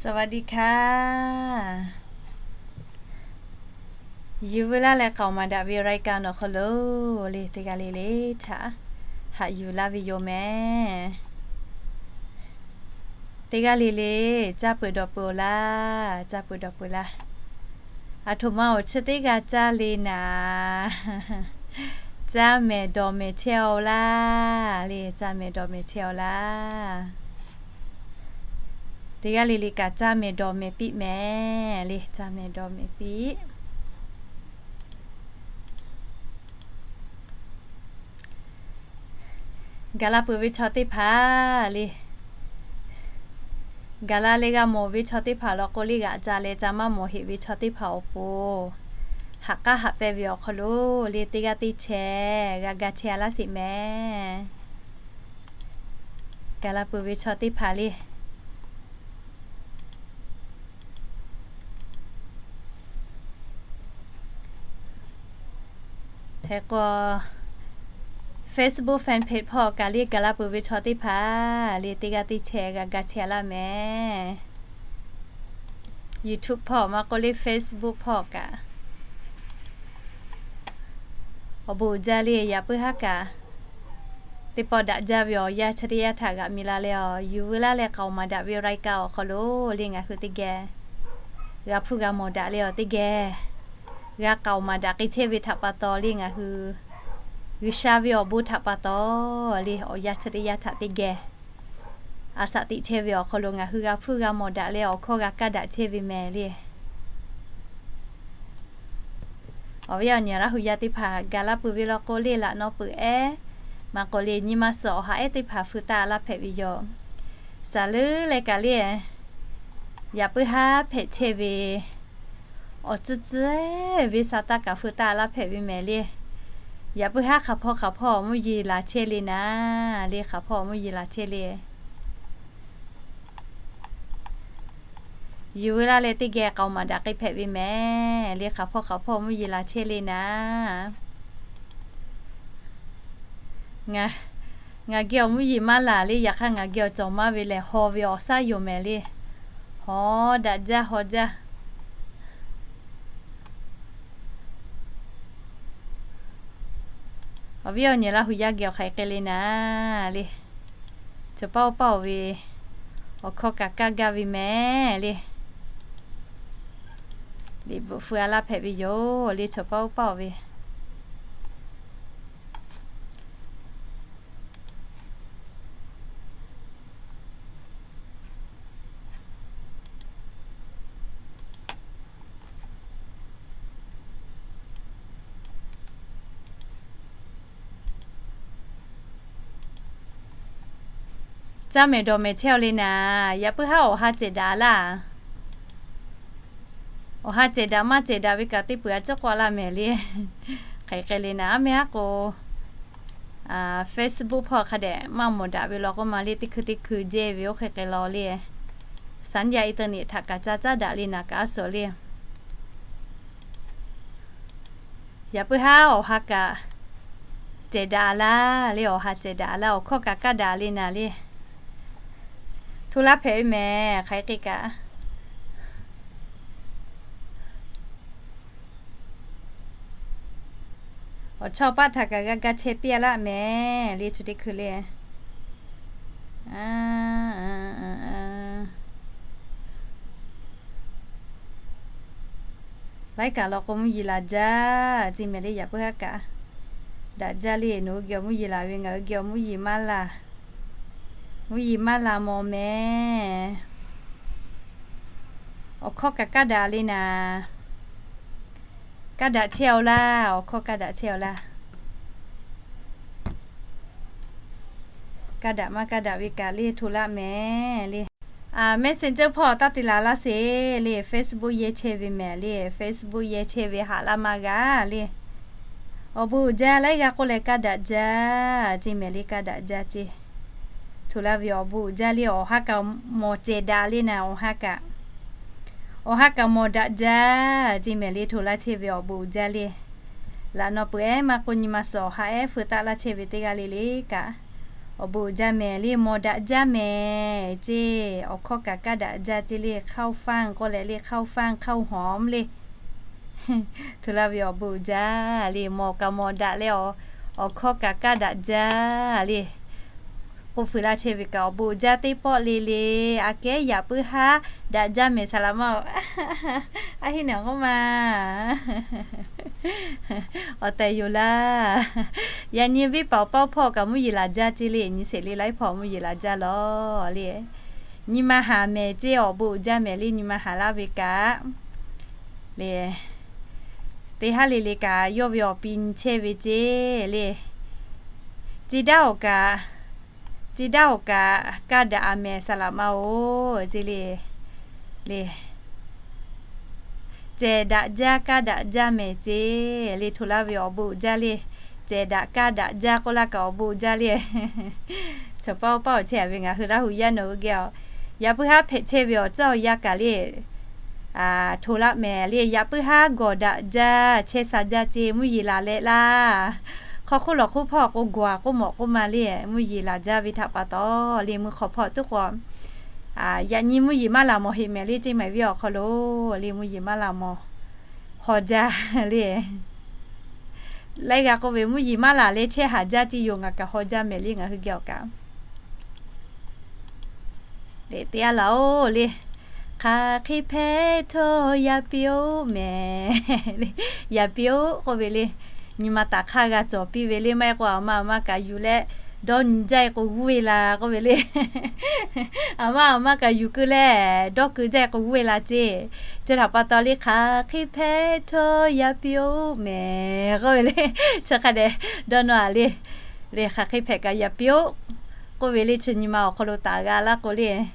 สวัสดีค่ะ Yuˬ veu laˇ leh k'aoˍ maˍ daꞈ ve รายการ awˬ hk'aw lo le, teˇ g'aˇ le le htaꞈ haꞈ yuˬ laˇ ve yoˬ mehˍ. Teˇ g'aˇ le le caˇ peuˬ dawˬ peuˬ-oˬ laˇ, caˇ peuˬ dawˬ peuˬ laˇ. Aˬ htoꞈ ma awˬ chi teˇ g'aˇ caˇ le naˍ, caˇ mehˍ dawˬ mehˍ chehˇ-oˆ laˇ le, caˇ mehˍ dawˬ mehˍ chehˇ-oˆ laˇ. Teˇ g'aˇ le le kaꞈ caˇ mehˍ dawˬ mehˍ piˇ mehˍ le, caˇ mehˍ dawˬ mehˍ piˇ. Gaˬ la peuˬ ve chaw teˇ hpaˍ le, gaˬ la leh g'a mawˬ ve chaw teˇ hpaˍ law k'o le, g'aꞈ ca leh ca maˇ mawˬ heꞈ ve chaw teˇ hpaˍ awˬ pon, haꞈ k'aˉ haꞈ pehnˇ ve awˬ hk'aw lo le, teˇ g'aˇ teˇ chehˇ g'a ga chehˇ laˇ sheˍ mehˍ. Gaˬ la peuˬ ve chaw teˇ hpaˍ le. Hk'e k'o, Facebook fan page hpawˇ kaꞈ le gaˬ la peuˬ ve chaw teˇ hpaˍ le, teˇ g'aˇ teˇ chehˇ g'a ga chehˇ laˇ mehˍ. YouTube hpawˇ maˇ k'oˆ le Facebook hpawˇ kaꞈ, awˬ bon uiˍ jaˇ le. Yaꞈ puiˉ haˉ kaꞈ teˇ pawˆ daꞈ jaˇ ve awˬ yanˇ chi teˇ yanˇ htaꞈ g'aꞈ mi la leh, yuˬ veu laˇ leh k'aoˍ maˍ daꞈ ve รายการ awˬ hk'aw lo le, ngaˬ hui teˇ geh g'a hpuˇ g'a mawˬ daꞈ leh, awˬ teˇ geh g'a k'aoˍ maˍ daꞈ k'ai chehˇ ve htaꞈ pa taw le, ngaˬ hui G'uiˬsha ve awˬ bon htaꞈ pa taw le, awˬ yanˇ chi teˇ yanˇ htaꞈ teˇ geh a shaꞈ teꞈ chehˇ ve awˬ hk'aw lo ngaˬ hui g'a hpuˇ g'a mawˬ daꞈ leh, awˬ hkawˇ g'a kaˇ daꞈ chehˇ ve mehˍ le. Awˬ viˉ awˬ nyi Laˇ hu yaˇ teˇ hpaˍ, gaˬ la peuˬ ve law k'o le, laꞈ naw peuˬ ehˉ maˇ k'oˆ le, nyi ma suhˍ awˬ ha ehˉ teˇ hpaˍ feu taˆ laˇ hpehꞈ ve yoˬ. Saˍ leuˉ leh kaꞈ le, yaꞈ puiˉ haˉ hpehꞈ chehˇ ve awˬ tcuhˇ tcuhˇ ve sa taˇ kaꞈ feu taˆ laˇ hpehꞈ ve mehˍ le. Yaꞈ puiˉ haˉ hk'aˬ hpawˇ hk'aˬ hpawˇ awˬ mvuhˇ yeˬ laˬ chehˇ le naˍ le, hk'aˬ hpawˇ awˬ mvuhˇ yeˬ laˬ chehˇ le. Yuˬ veu laˇ leh teˇ geh k'aoˍ maˍ daꞈ k'ai hpehꞈ ve mehˍ le, hk'aˬ hpawˇ hk'aˬ hpawˇ awˬ mvuhˇ yeˬ laˬ chehˇ le naˍ. Ngaˬ geh awˬ mvuhˇ yeˬ maˇ laˬ le, yaꞈ hk'aˇ ngaˬ geh awˬ cawˬ maˇ ve lehˬ, haw ve awˬ shaˉ yoˬ mehˍ le. Haw daꞈ jaˇ, haw jaˇ. Awˬ viˉ awˬ nyi Laˇ hu yaˇ geh awˬ hk'aˬ hk'e le naˍ le. Chaw paˆ oˇ paˆ-oˬ ve awˬ hkawˇ kaꞈ kaˇ gaˇ ve mehˍ le. Liꞈ bvuhꞈ feu a laˇ hpehꞈ ve yoˬ le, chaw paˆ oˇ paˆ-oˬ ve. Caˇ mehˍ dawˬ mehˍ chehˇ-oˆ le naˍ, yaꞈ puiˉ haˉ awˬ ha cehˬ daꞈ laˇ. Awˬ ha cehˬ daꞈ maˇ cehˬ daꞈ ve kaꞈ teˇ peuˬ a ciˉ k'oˆ laˇ mehˍ le. Hk'aˬ hk'e le naˍ, aˉ mehˇ haˉ k'o Facebook hpawˇ hk'a dehꞈ maˇ mawˬ daꞈ ve law k'o, maˇ le teˇ hkui teˇ hkui jehˇ ve oˇ hk'e hk'e law le. Saˍ yaˇ internet htaꞈ kaꞈ ca caˉ daꞈ le naˍ kaꞈ a suhˍ le. Yaꞈ puiˉ haˉ awˬ ha kaꞈ cehˬ daꞈ laˇ le, awˬ ha cehˬ daꞈ laˇ, awˬ hkawˇ kaꞈ kaˇ daꞈ le naˍ le. Hto laˇ hpehꞈ ve mehˍ, hk'aˬ hk'e kaꞈ. Awˬ chawˇ paˆ htaꞈ kaꞈ g'a ga chehˇ piˇ laˇ mehˍ le, chi teˇ hkui le. Laiˉ kaꞈ law k'o mvuhˇ yeˬ laˬ jaˇ ce mehˍ le, yaꞈ puiˉ haˉ kaꞈ daꞈ jaˇ le. Nawˬ hui geh awˬ mvuhˇ yeˬ laˬ ve, ngaˬ hui geh awˬ mvuhˇ yeˬ maˇ laˬ, mvuhˇ yeˬ maˇ laˬ mawˬ mehˍ. Awˬ hkawˇ kaꞈ kaˇ daꞈ le naˍ. Kaˇ daꞈ chehˇ-oˆ laˇ, awˬ hkawˇ kaˇ daꞈ chehˇ-oˆ laˇ. Kaˇ daꞈ maˇ kaˇ daꞈ ve kaꞈ le hto laˇ mehˍ le. Messenger hpawˇ taˇ te laˬ laˇ sheˍ le, Facebook yehˇ chehˇ ve mehˍ le, Facebook yehˇ chehˇ ve haꞈ laˇ maˇ g'a le. Awˬ bon uiˍ jaˇ laiˉ g'aˇ k'oˆ leh kaˇ daꞈ jaˇ ce mehˍ le, kaˇ daꞈ jaˇ ce. Hto laˇ ve awˬ bon uiˍ jaˇ le, awˬ ha kaꞈ mawˬ cehˬ daꞈ le naˍ, awˬ ha kaꞈ. Awˬ ha kaꞈ mawˬ daꞈ jaˇ ce mehˍ le, hto laˇ chehˇ ve awˬ bon uiˍ jaˇ le. Laꞈ naw peuˬ ehˉ maˇ k'oˆ nyi ma suhˍ awˬ ha ehˉ feu taˆ laˇ chehˇ ve teˇ g'aˇ le le kaꞈ, Awˬ bon uiˍ jaˇ mehˍ le, mawˬ daꞈ jaˇ mehˍ ceˇ. Awˬ hkawˇ kaꞈ kaˇ daꞈ jaˇ ceˇ le, ข้าวฟ่าง k'oˆ leh le, ข้าวฟ่าง ข้าวหอม le. Hto laˇ ve awˬ bon uiˍ jaˇ le, mawˬ kaꞈ mawˬ daꞈ leh, awˬ hkawˇ kaꞈ kaˇ daꞈ jaˇ le. K'oˆ fuiˍ laˇ chehˇ ve kaꞈ awˬ bon uiˍ jaˇ teˇ pawˆ le le. Aꞈ kehˉ yaꞈ puiˉ haˉ daꞈ jaˇ mehˍ saˍ laꞈ ma-oˬ. A heˆ naˬ k'oˆ ma. Awˬ tehˬ yoˬ laˇ. Yaꞈ nyi venˇ paˍ awˬ paˇ hpawˇ kaꞈ mvuhˇ yeˬ laˬ jaˇ ceˇ le, nyi sheˍ le laiˉ hpawˇ mvuhˇ yeˬ laˬ jaˇ lawˬ le. Nyi ma haˍ mehˍ ceˇ, awˬ bon uiˍ jaˇ mehˍ le, nyi ma haˍ laˇ ve kaꞈ le. Teˇ haˉ le le kaꞈ yawˇ ve awˬ pi nyi chehˇ ve ceˇ le. Ceˇ daˇ awˬ kaꞈ, ceˇ daˇ awˬ kaꞈ kaˇ daꞈ a mehˍ saˍ laꞈ ma-oˬ ceˇ le. Le, cehˬ daꞈ jaˇ kaˇ daꞈ jaˇ mehˍ ceˇ le. Hto laˇ ve awˬ bon uiˍ jaˇ le. Cehˬ daꞈ kaˇ daꞈ jaˇ k'oˆ laˇ kaꞈ awˬ bon uiˍ jaˇ le. Chaw paˇ paˇ awˬ chehˇ a ve ngaˬ hui Laˇ hu yaˇ nawˬ hui geh a, yaꞈ puiˉ haˉ hpehꞈ chehˇ ve awˬ ceuˬ awˬ yanˇ kaꞈ le. Hto laˇ mehˍ le, yaꞈ puiˉ haˉ gawˬ daꞈ jaˇ, chehˇ sha jaˇ ceˇ, mvuhˇ yeˬ laˬ leh laˇ. Hk'aw hk'oˆ lawˬ hk'oˆ hpawˇ k'o gawˬ k'oˆ mawˬ k'oˆ ma le, mvuhˇ yeˬ laˬ jaˇ ve htaꞈ pa taw le, mvuhˇ hk'awꞈ hpawˇ tuˉ k'o, yaꞈ nyi mvuhˇ yeˬ maˇ laˬ mawˬ heꞈ mehˍ le, ceˇ mehˍ ve awˬ hk'aw lo le, mvuhˇ yeˬ maˇ laˬ mawˬ haw jaˇ le. Laiˉ g'a k'oˆ ve mvuhˇ yeˬ maˇ laˬ leh chehˇ haˍ jaˇ ceˇ yoˬ, ngaˬ kaꞈ haw jaˇ mehˍ le, ngaˬ hui geh awˬ kaꞈ. Teˇ g'aˇ laˬ-oˬ le, hk'aˬ hk'e hpehꞈ htawˇ yaꞈ piˇ-oˆ mehˍ. Yaꞈ piˇ-oˆ k'oˆ ve le. Nyi ma taˍ hk'aˇ g'a cawˬ piˇ ve le, maˇ heˆ k'o aˬ ma aˬ ma kaꞈ yuˬ leh dawˇ nyi jaˇ-e k'o g'uˇ ve la k'oˆ ve le. Aˬ ma aˬ ma kaꞈ yuˬ keu leh dawˇ keu jaˇ-e k'o g'uˇ ve la ceˇ. Chi htaꞈ pa taw le, hk'aˬ hk'e hpehꞈ htawˇ yaꞈ piˇ-oˆ mehˍ k'oˆ ve le. Chi hk'a dehꞈ dawˇ nawˇ-a le. Le hk'aˬ hk'e hpehꞈ kaꞈ yaꞈ piˇ-oˆ k'oˆ ve le. Chi nyi ma awˬ hk'aw lo taˍ g'a laˇ k'o le,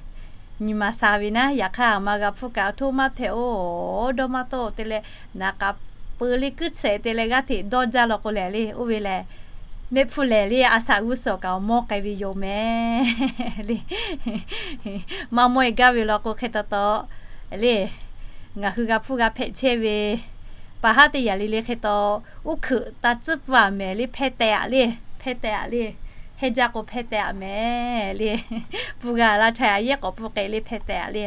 nyi ma sha ve naˉ, yaꞈ hk'aˇ aˬ ma g'a hpfuhˇ kaꞈ a htoˇ maˇ hpehꞈ-oˬ, dawˇ maˇ tawˆ te leh, naˍ k'a peu le kuiˉ tshehꞈ te leh g'aˇ hteꞈ dawˇ jaˇ law k'o lehˬ le, oˇ ve lehˬ, mehˆ hpfuhˇ lehˬ le, a shaꞈ g'uˇ suhˍ kaꞈ awˬ mawˇ k'ai ve yoˬ mehˍ le. Maˇ mawˇ-e gaˇ ve law k'o hk'e taw taw le, ngaˬ hui g'a hpfuhˇ g'a hpehꞈ chehˇ ve pa haˉ teˇ yaꞈ le le hk'e taw, uˉ hkuiꞈ ta tcuhˉ pfuhˇ-a mehˍ le, hpehˇ teh-a le, hpehˇ teh-a le, hehˇ jaˇ k'o hpehˇ teh-a mehˍ le. Pfuhˇ g'a laˇ htaˇ a yehˉ k'awꞈ pfuhˇ k'ai le, hpehˇ teh-a le.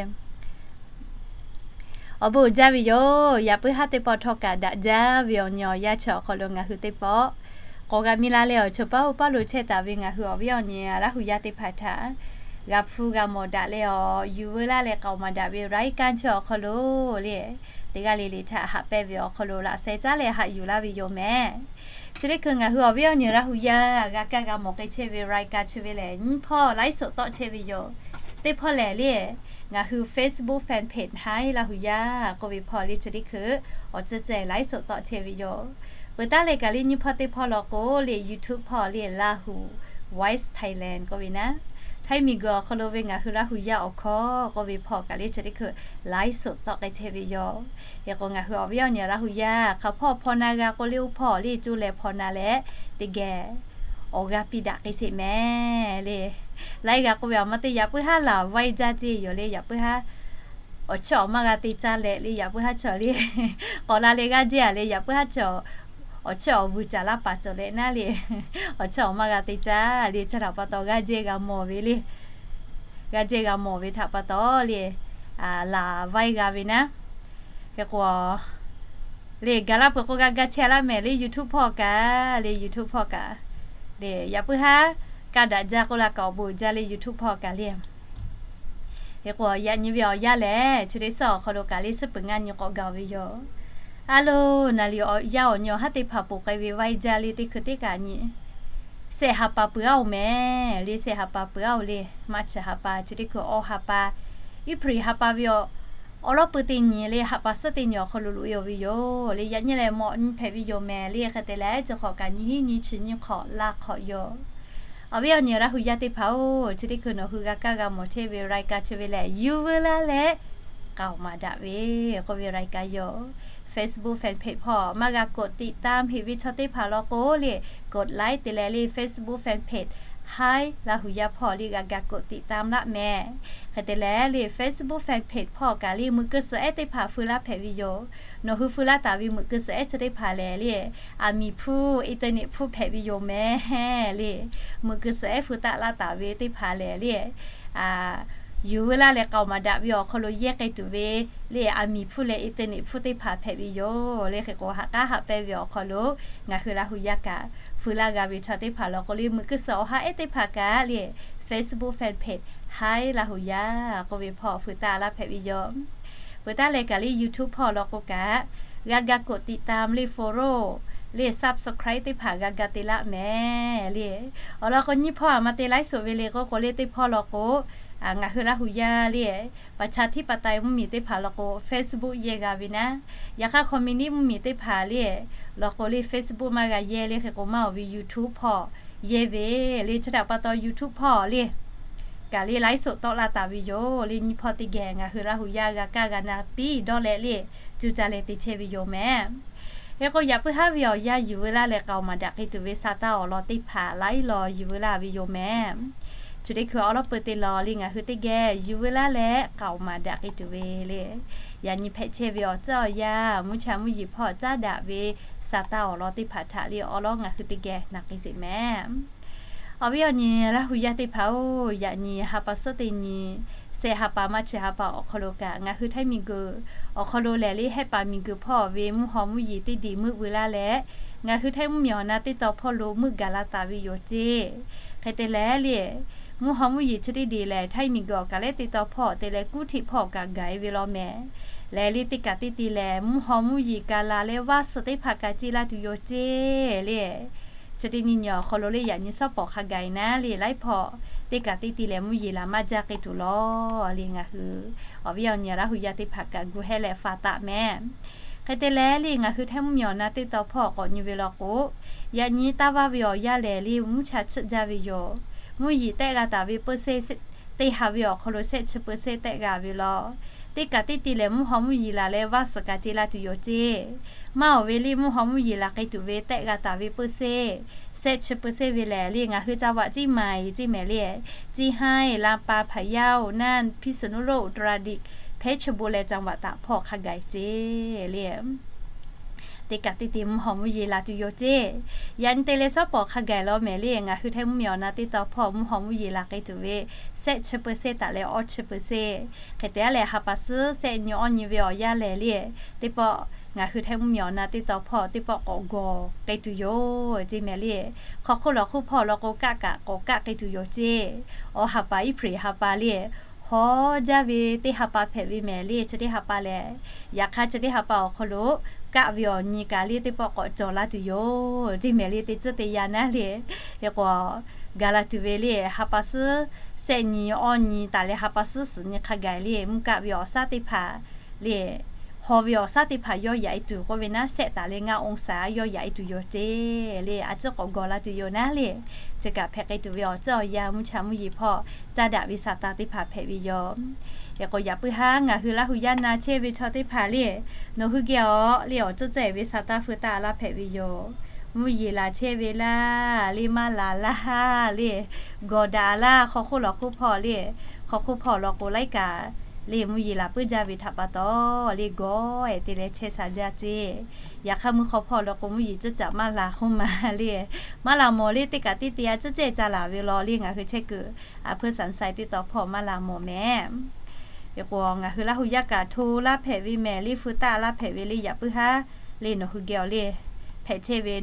Awˬ bon uiˍ jaˇ ve yoˬ. Yaꞈ puiˉ haˉ teˇ pawˆ htawˇ kaꞈ daꞈ jaˇ ve awˬ nyi awˬ yanˇ chi awˬ hk'aw lo ngaˬ hui teˇ pawˆ k'awꞈ g'a miˇ laˇ leh, awˬ chawˬ paˉ oˇ paˉ lo chehˇ taˍ ve ngaˬ hui awˬ viˉ awˬ nyi Laˇ hu yaˇ teˇ hpaˍ htaꞈ g'a hpfuhˇ g'a mawˬ daꞈ leh, awˬ yuˬ veu laˇ leh k'aoˍ maˍ daꞈ ve รายการ chi awˬ hk'aw lo le, teˇ g'aˇ le le htaꞈ haꞈ pehnˇ ve awˬ hk'aw lo laꞈ sheh caˉ leh haꞈ yuˬ laˇ ve yoˬ mehˍ. Chi teˇ hkui ngaˬ hui awˬ viˉ awˬ nyi Laˇ hu yaˇ g'a kaˇ g'a mawˬ k'ai chehˇ ve รายการ chi ve lehˬ, nyiˇ hpawˇ ไลฟ์สด tawˆ chehˇ ve yoˬ. Teˇ hpawˇ lehˬ le, ngaˬ hui Facebook fan page Haiˉ Laˇ hu yaˇ k'oˆ ve hpawˇ le, chi teˇ hkui awˬ ceuˬ ceh ไลฟ์สด tawˆ chehˇ ve yoˬ. Peuˬ taˉ leh kaꞈ le nyiˇ hpawˇ teˇ hpawˇ law k'o le, YouTube hpawˇ le, Lahu Voice Thailand k'oˆ ve naˉ, Htaiˇ miˬguiˬ awˬ hk'aw lo ve ngaˬ hui Laˇ hu yaˇ awˬ hkawˇ k'oˆ ve hpawˇ kaꞈ le chi teˇ hkui ไลฟ์สด tawˆ k'ai chehˇ ve yoˬ. Hk'e k'o ngaˬ hui awˬ viˉ awˬ nyi Laˇ hu yaˇ hk'aˬ hpawˇ hpaw na g'a k'o le, oˇ hpawˇ le coˇ leh hpaw na leh teˇ geh awˬ g'aˇ piˇ daꞈ k'ai sheˍ mehˍ le. Laiˉ g'a k'oˆ ve, aˬ ma teˇ yaꞈ puiˉ haˉ laˬ vaiˇ jaˇ ceˇ yoˬ le, yaꞈ puiˉ haˉ awˬ chiˇ awˬ maˇ g'a te caˇ leh le, yaꞈ puiˉ haˉ chaw le k'awꞈ la leh g'aˇ jehˇ-a le, yaꞈ puiˉ haˉ chaw awˬ chiˇ awˬ vuiˬ caˍ laˇ paˍ cawˬ leh naˉ le, awˬ chiˇ awˬ maˇ g'a te caˇ le, chi htaꞈ pa taw g'aˇ jehˇ g'a mawˬ ve le. G'aˇ jehˇ g'a mawˬ ve htaꞈ pa taw le, laˬ vaiˇ g'a ve naˉ. Hk'e k'o le, gaˬ laˇ peuˬ k'o g'a ga chehˇ laˇ mehˍ le, YouTube hpawˇ kaꞈ le, YouTube hpawˇ kaꞈ le, yaꞈ puiˉ haˉ kaˇ daꞈ jaˇ k'oˆ la kaꞈ awˬ bon uiˍ jaˇ le, YouTube hpawˇ kaꞈ le. Hk'e k'o yaꞈ nyi ve awˬ yanˇ lehˬ, chi teˇ suhˉ awˬ hk'aw lo kaꞈ le suhˉ peuˬ ngaˇ nyi k'awꞈ gaˬ ve yoˬ. A lo, naˍ liꞈ awˬ yanˇ awˬ nyi awˬ haˉ teˇ hpaˍ ponˬ k'ai ve vaiˇ jaˇ le, teˇ hkui teˇ kaꞈ nyi sehꞈ ha pa peuˬ-a-oˬ mehˍ le, sehꞈ ha pa peuˬ-a-oˬ le, March ha pa, chi teˇ hkui awˬ ha pa, April ha pa ve awˬ, awˬ lawˉ pui teˇ nyi le, ha pa suhˉ teˇ nyi awˬ hk'aw lo loꞈ-e-oˬ ve yoˬ le. Yaꞈ nyi lehˬ mawꞈ nyi hpehꞈ ve yoˬ mehˍ le. Hk'e te leh chi hk'awꞈ kaꞈ nyi hiˉ nyi chi nyi hk'awꞈ laˇ hk'awꞈ yoˬ. Awˬ viˉ awˬ nyi Laˇ hu yaˇ teˇ hpaˍ-oˬ, chi teˇ hkui nawˬ hui g'a kaˇ g'a mawˬ chehˇ ve รายการ chi ve lehˬ, yuˬ veu laˇ leh k'aoˍ maˍ daꞈ ve k'oˆ ve รายการ yoˬ. Facebook fan page hpawˇ maˇ g'a กดติดตาม heꞈ ve chaw teˇ hpaˍ law k'o le, กดไลค์ te leh le Facebook fan page Hi Laˇ huˍ yaˇ hpawˇ le g'a ga กดติดตาม laˇ mehˍ. Hk'e te leh le Facebook fan page hpawˇ kaꞈ le meuꞈ keu suhˍ ehˉ teˇ hpaˍ feu laˇ hpehꞈ ve yoˬ. Nawˬ hui feu laˇ taˍ ve meuꞈ keu suhˍ ehˉ chi teˇ hpaˍ lehˬ le, aˬ miˍ hpfuhˇ internet hpfuhˇ hpehꞈ ve yoˬ mehˍ le. Meuꞈ keu suhˍ ehˉ feu taˆ laˇ taˍ ve teˇ hpaˍ lehˬ le, yuˬ veu laˇ leh k'aoˍ maˍ daꞈ ve awˬ hk'aw lo yehˇ k'ai tuˬ ve le, aˬ miˍ hpfuhˇ leh internet hpfuhˇ teˇ hpaˍ hpehꞈ ve yoˬ le. Hk'e k'o, ha k'aˉ haꞈ pehnˇ ve awˬ hk'aw lo ngaˬ hui Laˇ huˍ yaˇ kaꞈ feu laˇ g'a ve chaw teˇ hpaˍ law k'o le, meuꞈ keu suhˍ awˬ ha ehˉ teˇ hpaˍ kaꞈ le, Facebook fan page Hi Laˇ huˍ yaˇ k'oˆ ve hpawˇ feu taˆ laˇ hpehꞈ ve yoˬ. Peuˬ taˉ leh kaꞈ le YouTube hpawˇ law k'o kaꞈ, g'a ga กดติดตาม le follow le subscribe teˇ hpaˍ g'a ga te laˇ mehˍ le. Awˬ lawn k'o, nyiˇ hpawˇ aˬ ma te ไลฟ์สด ve le k'oˆ k'o le, teˇ hpawˇ law k'o ngaˬ hui Laˇ huˍ yaˇ le ประชาธิปไตย mvuhˇmiˬ teˇ hpaˍ law k'o Facebook yehˇ g'a ve naˉ, yaꞈ hk'aˇ communist mvuhˇmiˬ teˇ hpaˍ le law k'o le Facebook maˇ g'a yehˇ le. Hk'e k'o, maˇ awˬ ve YouTube hpawˇ yehˇ ve le. Chi htaꞈ pa taw YouTube hpawˇ le kaꞈ le ไลฟ์สด tawˆ laˇ taˍ ve yoˬ le. Nyiˇ hpawˇ teˇ geh ngaˬ hui Laˇ huˍ yaˇ g'a kaˇ g'a na piˇ dawˇ leh le, cuˇ caˇ leh te chehˇ ve yoˬ mehˍ. Hk'e k'o, yaꞈ puiˉ haˉ ve awˬ yanˇ yuˬ veu laˇ leh k'aoˍ maˍ daꞈ k'ai tuˬ ve sa taˇ awˬ lawn teˇ hpaˍ laiˉ law yuˬ veu laˇ ve yoˬ mehˍ. Chi teˇ hkui awˉ lawˉ peu te law le ngaˬ hui teˇ geh yuˬ veu laˇ leh k'aoˍ maˍ daꞈ k'ai tuˬ ve le, yaꞈ nyi hpehꞈ chehˇ ve awˬ tcuhˉ awˬ yanˇ mvuhˇ cha mvuhˇ yeˬ hpawˇ caˉ daꞈ ve sa taˇ awˬ lawn teˇ hpaˍ htaꞈ le awˉ lawˉ ngaˬ hui teˇ geh na k'ai sheˍ mehˍ. Awˬ viˉ awˬ nyi Laˇ huˍ yaˇ teˇ hpaˍ-oˬ, yaꞈ nyi ha pa suhˉ teˇ nyi, shehˆ ha pa maˇ chi ha pa awˬ hk'aw lo kaꞈ ngaˬ hui htaiˇ miˬguiˬ awˬ hk'aw lo lehˬ le, Hehˆ paˍ miˬguiˬ hpawˇ ve mvuhˇ haw mvuhˇ yeˬ teˇ deˬ meuˆ veu laˇ leh, ngaˬ hui htaiˇ mvuhˇmiˬ awˬ na teˇ taw hpawˇ lo meuˆ gaˬ la taˍ ve yoˬ ceˇ. Hk'e te leh le, mvuhˇ haw mvuhˇ yeˬ chi teˇ deˬ lehˬ, htaiˇ miˬguiˬ awˬ kaˬ lehˉ teˇ taw hpawˇ te leh kuˉ htiꞈ hpawˇ kaꞈ gaˬ-e ve law mehˍ. Lehˬ le, teˇ kaꞈ teˇ te lehˬ mvuhˇ haw mvuhˇ yeˬ ka la leh vaˇ suhˍ teˇ hpaˍ kaꞈ ce la tuˬ yoˬ ceˇ le. Chi teˇ nyi nyi awˬ hk'aw lo le yaꞈ nyi suhˉ pawˍ hk'a gaˬ-e naˉ le, laiˉ hpawˇ teˇ kaꞈ teˇ te lehˬ mvuhˇ yeˬ laˬ maˇ jaˇ k'ai tuˬ law le. Ngaˬ hui awˬ viˉ awˬ nyi Laˇ huˍ yaˇ teˇ hpaˍ kaꞈ gu hehˉ leh fa taˍ mehˍ. Hk'e te leh le, ngaˬ hui htaiˇ mvuhˇmiˬ awˬ na teˇ taw hpawˇ k'awꞈ nyi ve law k'o, yaꞈ nyi taˇ vaˇ ve awˬ yanˇ lehˬ le, mvuhˇ cha tsuhˆ jaˇ ve yoˬ. Mvuhˇ yeˬ tehˆ g'a taˍ ve เปอร์เซ็นต์ teˇ ha ve awˬ hk'aw lo shehˆ chi เปอร์เซ็นต์ tehˆ g'a ve law. Teˇ kaꞈ teˇ te lehˬ mvuhˇ haw mvuhˇ yeˬ laˬ leh vaˇ suhˍ kaꞈ ce la tuˬ yoˬ ceˇ. Maˇ awˬ ve le mvuhˇ haw mvuhˇ yeˬ laˬ k'ai tuˬ ve tehˆ g'a taˍ ve เปอร์เซ็นต์ shehˆ chi เปอร์เซ็นต์ ve lehˬ le, ngaˬ hui จังหวัดเชียงใหม่ ceˇ mehˍ le, Ceˇ haiˇ, Lan pa, Hpaˍ yaˇ-oˬ, Nanˇ, Hpiˇsuˍ nuˇ loˆ, อุตรดิตถ์, Phehˉ chi bon leh จังหวัดตาก hpawˇ hk'a gaˬ-e ceˇ le. Teˇ kaꞈ teˇ te mvuhˇ haw mvuhˇ yeˬ laˬ tuˬ yoˬ ceˇ. Yaꞈ nyi te leh suhˉ pawˍ hk'a gaˬ law mehˍ le, ngaˬ hui htaiˇ mvuhˇmiˬ awˬ na teˇ taw hpawˇ mvuhˇ haw mvuhˇ yeˬ laˬ k'ai tuˬ ve shehˆ chi เปอร์เซ็นต์ taˍ leh awˇ chi เปอร์เซ็นต์. Hk'e te-a leh ha pa suhˉ shehˆ nyi awˇ nyi ve awˬ yanˇ lehˬ le, teˇ pawˆ ngaˬ hui htaiˇ mvuhˇmiˬ awˬ na teˇ taw hpawˇ teˇ pawˆ k'awꞈ gawˬ k'ai tuˬ yoˬ ceˇ mehˍ le. Hk'aw hk'oˆ lawˬ hk'oˆ hpawˇ law k'o kaˆ kaꞈ k'awꞈ kaˆ k'ai tuˬ yoˬ ceˇ. Awˬ ha pa Iˉhpriˍ ha pa le, hawˉ jaˇ ve teˇ ha pa hpehꞈ ve mehˍ le. Chi teˇ ha pa lehˬ, yaꞈ hk'aˇ chi teˇ ha pa awˬ hk'aw lo kaˆ ve awˬ nyi kaꞈ le teˇ pawˆ k'awꞈ cawˬ la tuˬ yoˬ ceˇ mehˍ le. Teˇ tcuhˉ teˇ yanˇ naˉ le, hk'e k'o, gaˬ la tuˬ ve le ha pa suhˉ shehˆ nyi awˇ nyi taˍ leh ha pa suhˉ suhˍ nyi hk'a gaˬ le, mvuhˇ kaˆ ve awˬ shaˉ teˇ hpaˍ le, haw ve awˬ shaˉ teˇ hpaˍ yawˇ yaꞈ-e tuˬ k'oˆ ve naˉ, shehˆ taˍ leh ngaˇ องศา yawˇ yaꞈ-e tuˬ yoˬ ceˇ le. A ciˉ k'awꞈ gawˬ la tuˬ yoˬ naˉ le. Chi kaꞈ hpehꞈ k'ai tuˬ ve awˬ tcuhˉ awˬ yanˇ mvuhˇ cha mvuhˇ yeˬ hpawˇ caˇ daꞈ ve sa taˇ teˇ hpaˍ hpehꞈ ve yoˬ. Hk'e k'o, yaꞈ puiˉ haˉ ngaˬ hui Laˇ huˍ yaˇ na chehˇ ve chaw teˇ hpaˍ le, nawˬ hui geh awˬ le awˬ ceuˬ cehˬ ve sa taˇ feu taˆ laˇ hpehꞈ ve yoˬ. Mvuhˇ yeˬ laˬ chehˇ ve laˇ le, maˇ laˬ laˇ le, gawˬ daꞈ laˇ. Hk'aw hk'oˆ lawˬ hk'oˆ hpawˇ le, hk'aw hk'oˆ hpawˇ law k'o laiˉ kaꞈ le mvuhˇ yeˬ laˬ puiˉ jaˇ ve htaꞈ pa taw le gawˬ-e te leh chehˇ sha jaˇ ceˇ. Yaꞈ hk'aˇ mvuhˇ hk'aw hpawˇ law k'o mvuhˇ yeˬ ceuˬ caꞈ maˇ laˬ k'oˆ ma le, maˇ laˬ mawˬ le. Teˇ kaꞈ teˇ te a ceuˬ cehˬ ca laˬ ve law le ngaˬ hui chehˇ kuiˬ a hpeuˇ สันทราย teˇ taw hpawˇ maˇ laˬ mawˬ mehˍ. Hk'e k'o, ngaˬ hui Laˇ huˍ yaˇ kaꞈ hto laˇ hpehꞈ ve mehˍ le, feu taˆ laˇ hpehꞈ ve le, yaꞈ puiˉ haˉ le nawˬ hui geh awˬ le hpehꞈ chehˇ ve,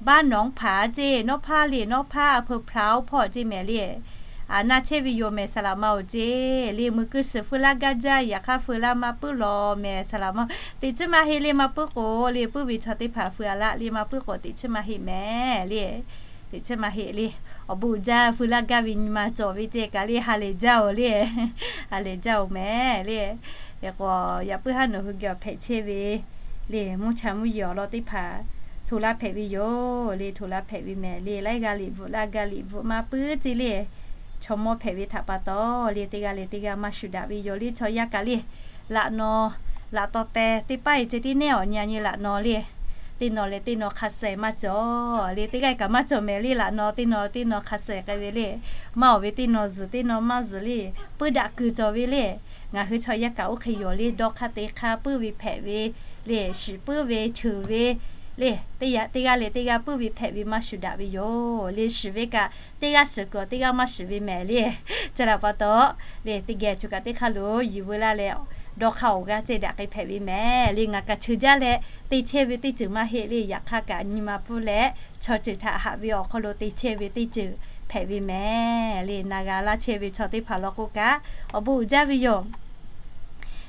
บ้านหนองผา ceˇ, nawˉ hpaˇ le nawˉ hpaˇ a hpeuˇ พร้าว hpawˇ ceˇ mehˍ le. A na chehˇ ve yoˬ mehˍ, saˍ laꞈ ma-oˬ ceˇ le. Meuꞈ keu suhˍ feu laˇ gaˇ jaˇ, yaꞈ hk'aˇ feu laˇ maˇ puiˉ law mehˍ, saˍ laꞈ ma-oˬ. Teꞈ chiˉ maˇ heˆ le, maˇ puiˉ k'o le, puiˉ ve chaw teˇ hpaˍ feu a laˇ le, maˇ puiˉ k'o teꞈ chiˉ maˇ heˆ mehˍ le. Teꞈ chiˉ maˇ heˆ le. Awˬ bon uiˍ jaˇ, feu laˇ gaˇ ve nyi ma cawˬ ve ceˇ kaꞈ le ha lehˬ jaˇ-oˬ le. Ha lehˬ jaˇ-oˬ mehˍ le. Hk'e k'o, yaꞈ puiˉ haˉ nawˬ hui geh awˬ hpehꞈ chehˇ ve le mvuhˇ cha mvuhˇ yeˬ awˬ lawn teˇ hpaˍ hto laˇ hpehꞈ ve yoˬ le, hto laˇ hpehꞈ ve mehˍ le. Laiˉ g'aˇ liꞈ bvuhꞈ laˇ g'aˇ liꞈ bvuhꞈ maˇ puiˉ ceˇ le. Chaw mawˇ hpehꞈ ve htaꞈ pa taw le teˇ g'aˇ leh teˇ g'aˇ maˇ shuˍ daꞈ ve yoˬ le. Chaw yaˇ kaꞈ le laꞈ naw, laꞈ taw peh teˇ paˉ-e ceh tiˉ nehˉ awˬ nyi a nyi laꞈ naw le teˇ naw leh teˇ naw hk'a suh maˇ cawˬ le. Teˇ g'aˇ kaꞈ maˇ cawˬ mehˍ le. Laꞈ naw teˇ naw teˇ naw hk'a suh k'ai ve le. Maˇ awˬ ve teˇ naw zuhˬ teˇ naw maˇ zuhˬ le. Puiˉ daꞈ kuiˬ cawˬ ve le. Ngaˬ hui chaw yaˇ kaꞈ oˇ hk'e yoˬ le. Dawˇ hk'aˇ te hk'aˇ puiˉ ve hpehꞈ ve le. Shiˍ puiˉ ve cheuˬ ve le. Teˇ g'aˇ le teˇ g'aˇ puiˉ ve hpehꞈ ve maˇ shuˍ daꞈ ve yoˬ le. Shiˍ ve kaꞈ teˇ g'aˇ shiˍ kuiˬ teˇ g'aˇ maˇ shiˍ ve mehˍ le. Chi htaꞈ pa taw le, teˇ geh choˬ kaꞈ teˇ hk'aˇ lo yiˬ veu laˇ leh, dawˇ hk'aˇ awˬ g'aˇ ceh daꞈ k'ai hpehꞈ ve mehˍ le. Ngaˬ kaꞈ cheuˬ jaˇ leh te chehˇ ve teˇ ceuˬ maˇ heˆ le. Yaꞈ hk'aˇ kaꞈ nyi ma pfuhˇ leh chaw ceuˬ htaꞈ haꞈ ve awˬ hk'aw lo te chehˇ ve teˇ ceuˬ hpehꞈ ve mehˍ le. Na g'a laˇ chehˇ ve chaw teˇ hpaˍ law k'o kaꞈ awˬ bon uiˍ jaˇ ve yoˬ.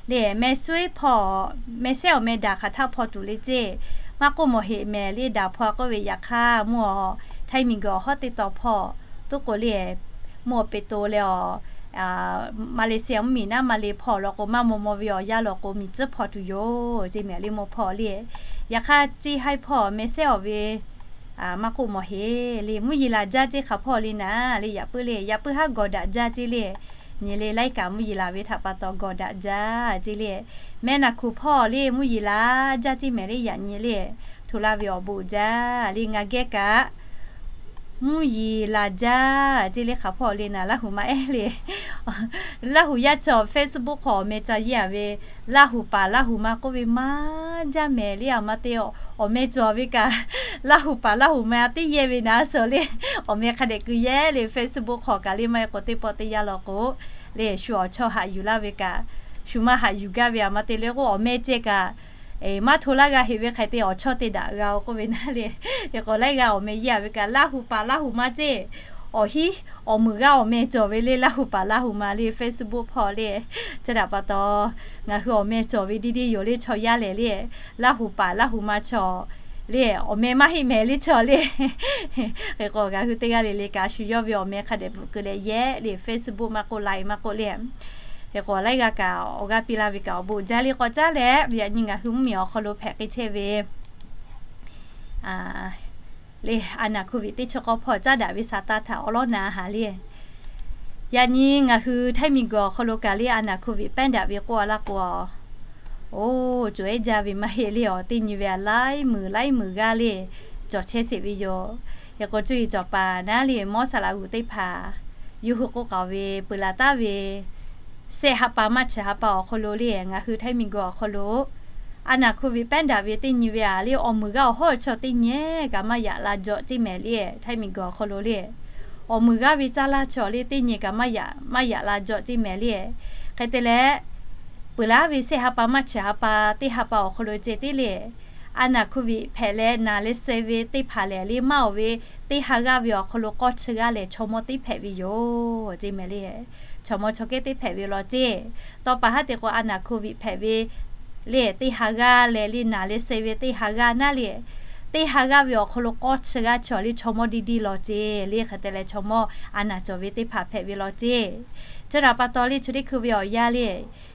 Le meh suˉ hpawˇ, meh sehˉ awˬ meh daꞈ hk'aˬ htaˇ hpawˇ tuˬ le ceˇ. Maˇ k'oˆ mawˬ heꞈ mehˍ le. Daꞈ hpawˇ k'oˆ ve yaꞈ hk'aˇ mvuhˇ awˬ Htaiˇ miˬguiˬ awˬ hawˉ teˇ taw hpawˇ tuˉ k'o le, mvuhˇ awˬ Peˍ to leh awˬ Maˍleˍsiˍyaˬ mvuhˇmiˬ naˉ Maˍleˍ hpawˇ law k'o maˇ maw maw ve awˬ yanˇ law k'o miˬ tcuhˉ hpawˇ tuˬ yoˬ ceˇ mehˍ le mvuhˇ hpawˇ le. Yaꞈ hk'aˇ ceˇ haiˉ hpawˇ meh sehˉ awˬ ve maˇ k'oˆ mawˬ heꞈ le. Mvuhˇ yeˬ laˬ jaˇ ceˇ hk'aˬ hpawˇ le naˍ le. Yaꞈ puiˉ le, yaꞈ puiˉ haˉ gawˬ daꞈ jaˇ ceˇ le. Nyi le laiˉ kaꞈ mvuhˇ yeˬ laˬ ve htaꞈ pa taw gawˬ daꞈ jaˇ ceˇ le. Meh naˬ hkuˍ hpawˇ le mvuhˇ yeˬ laˬ jaˇ ceˇ mehˍ le. Yaꞈ nyi le, hto laˇ ve awˬ bon jaˇ le. Ngaˬ geh kaꞈ mvuhˇ yeˬ laˬ jaˇ ceˇ le. Hk'aˬ hpawˇ le naˍ Laˇ huˍ ma ehˉ le. Laˇ huˍ yaˇ chaw Facebook hk'aw awˬ meh ca yeˇ a ve, Laˇ huˍ paˍ Laˇ huˍ ma k'oˆ ve maˇ jaˇ mehˍ le. A ma te awˬ meh cawˬ ve kaꞈ, Laˇ huˍ paˍ Laˇ huˍ ma teˇ yehˇ ve naˍ suhˍ le. Awˬ meh hk'a dehꞈ keu yehˇ le. Facebook hk'aw kaꞈ le maˇ heˆ k'o teˇ pawˆ teˇ yanˇ law k'o le, shu awˬ chawˇ haꞈ yuˬ laˇ ve kaꞈ, shu maˇ haꞈ yuˬ gaˇ ve a ma te le k'o awˬ meh ceh kaꞈ maˇ hto laˇ g'a heꞈ ve hk'e te awˬ chawˇ te daꞈ g'a-o k'oˆ ve naˉ le. Hk'e k'o laiˉ g'aˇ awˬ meh yeˇ a ve kaꞈ Laˇ huˍ paˍ Laˇ huˍ ma ceˇ, awˬ hiˉ awˬ muiˬ g'aˇ awˬ meh cawˬ ve le. Laˇ huˍ paˍ Laˇ huˍ ma le Facebook hpawˇ le. Chi htaꞈ pa taw ngaˬ hui awˬ meh cawˬ ve deˇ deˇ yoˬ le. Chaw yaˇ lehˬ le, Laˇ huˍ paˍ Laˇ huˍ ma chaw le, awˬ meh maˇ heˆ mehˍ le chaw le. Hk'e k'o ngaˬ hui teˇ g'aˇ le le kaꞈ shu yawˇ ve awˬ meh hk'a dehꞈ bvuhꞈ keu leh yehˇ le. Facebook maˇ k'oˆ, Line maˇ k'oˆ le. Hk'e k'o laiˉ g'aˇ kaꞈ awˬ g'aˇ piˇ laˇ ve kaꞈ awˬ bon jaˇ le. K'awꞈ caˉ leh yaꞈ nyi ngaˬ hui mvuhˇmiˬ awˬ hk'aw lo hpehꞈ k'ai chehˇ ve le, a naˬ hkoˇ viꞈ teˇ chi k'awˇ hpawˇ caˉ daꞈ ve sa taˇ htaꞈ awˉ lawˉ na haˍ le. Yaꞈ nyi ngaˬ hui Htaiˇ miˬguiˬ awˬ hk'aw lo kaꞈ le a naˬ hkoˇ viꞈ pehˉ daꞈ ve k'oˆ a laˇ k'o, oˇ, cawˬ ehˉ jaˇ ve maˇ heˆ le. Awˬ teˇ nyi ve a laiˉ muiˬ laiˉ muiˬ g'aˇ le cawˬ chehˇ sheˍ ve yoˬ. Hk'e k'o cuˇ yiˍ cawˬ paˍ naˉ le mawˇ saˍ laꞈ g'uˬ teˇ hpaˍ yuˇ hui k'oˆ k'aoˍ ve peuˬ laˬ taˉ ve sehˆ ha pa maˇ chi ha pa awˬ hk'aw lo le ngaˬ hui Htaiˇ miˬguiˬ awˬ hk'aw lo a naˬ hkoˇ viꞈ pehˉ daꞈ ve teˇ nyi ve a le awˬ muiˬ g'aˇ awˬ hawˉ chaw teˇ nyi kaꞈ maˇ yaꞈ la jaw ceˇ mehˍ le. Htaiˇ miˬguiˬ awˬ hk'aw lo le awˬ muiˬ g'aˇ ve caˇ laˇ chaw le teˇ nyi kaꞈ maˇ yaꞈ, maˇ yaꞈ la jaw ceˇ mehˍ le. Hk'e te leh peuˬ laˬ ve sehˆ ha pa maˇ chi ha pa teˇ ha pa awˬ hk'aw lo ceh tiˉ le a naˬ hkoˇ viꞈ hpehꞈ leh naˬ leh suh ve teˇ hpaˍ lehˬ le maˇ awˬ ve teˇ ha g'aˇ ve awˬ hk'aw lo k'awˇ chi g'aˇ lehˬ chaw mawˇ teˇ hpehꞈ ve yoˬ ceˇ mehˍ le. Chaw mawˇ chaw kehˉ teˇ hpehꞈ ve law ceˇ. Taw paˍ haˉ te k'o a naˬ hkoˇ viꞈ hpehꞈ ve le teˇ ha g'aˇ leh le naˬ leh suh ve teˇ ha g'aˇ naˉ le teˇ ha g'aˇ ve awˬ hk'aw lo k'awˇ chi g'aˇ chaw le chaw mawˇ deˇ deˇ law ceˇ le. Hk'e te leh chaw mawˇ a naˬ cawˬ ve teˇ hpaˍ hpehꞈ ve law ceˇ. Chi htaꞈ pa taw le chi teˇ hkui ve awˬ yanˇ le,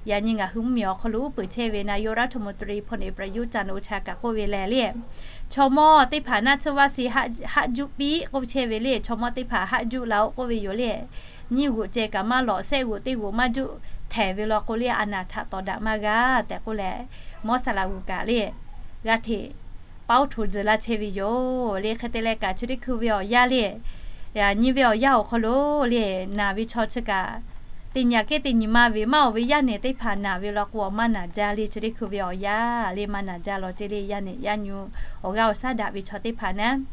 yaꞈ nyi ngaˬ hui mvuhˇmiˬ awˬ hk'aw lo uˉ peunˍ chehˇ ve naˬ yoˇ raˉ htoꞈ moˍ tcuh ri hpaw neꞈ pra yuˇ ca naꞈ o cha kaꞈ k'oˆ ve lehˬ le, chaw mawˇ teˇ hpaˍ naˆ tsuhˇ vaˇ si haˆ juˆ piˇ k'oˆ chehˇ ve le. Chaw mawˇ teˇ hpaˍ haˆ juˆ la-o k'oˆ ve yoˬ le. Nyiˇ g'oꞈ ceh kaꞈ maˇ lawꞈ, sehˆ g'oꞈ teˇ g'oꞈ maˇ juˆ htehˍ ve law k'o le a naˬ htaꞈ tawˍ daꞈ maˇ g'a tehꞈ k'oˆ leh, mawˇ saˍ laꞈ g'uˬ kaꞈ le g'a hteꞈ paˉ oˇ htoꞈ tzuhˬ laˇ chehˇ ve yoˬ le. Hk'e te leh kaꞈ chi teˇ hkui ve awˬ yanˇ le, yaꞈ nyi ve awˬ yanˇ awˬ hk'aw lo le naˬ ve chaw chi kaꞈ teˇ nyi aꞈ kehˉ teˇ nyi maˇ ve maˇ awˬ ve yaˇ nehˬ teˇ hpaˍ naˬ ve law k'o maˇ naˬ jaˇ le. Chi teˇ hkui ve awˬ yanˇ le maˇ naˬ jaˇ law ceˇ le. Yaˇ nehˬ yaˇ nyi awˬ g'aˇ awˬ shaˉ daꞈ ve chaw teˇ hpaˍ naˉ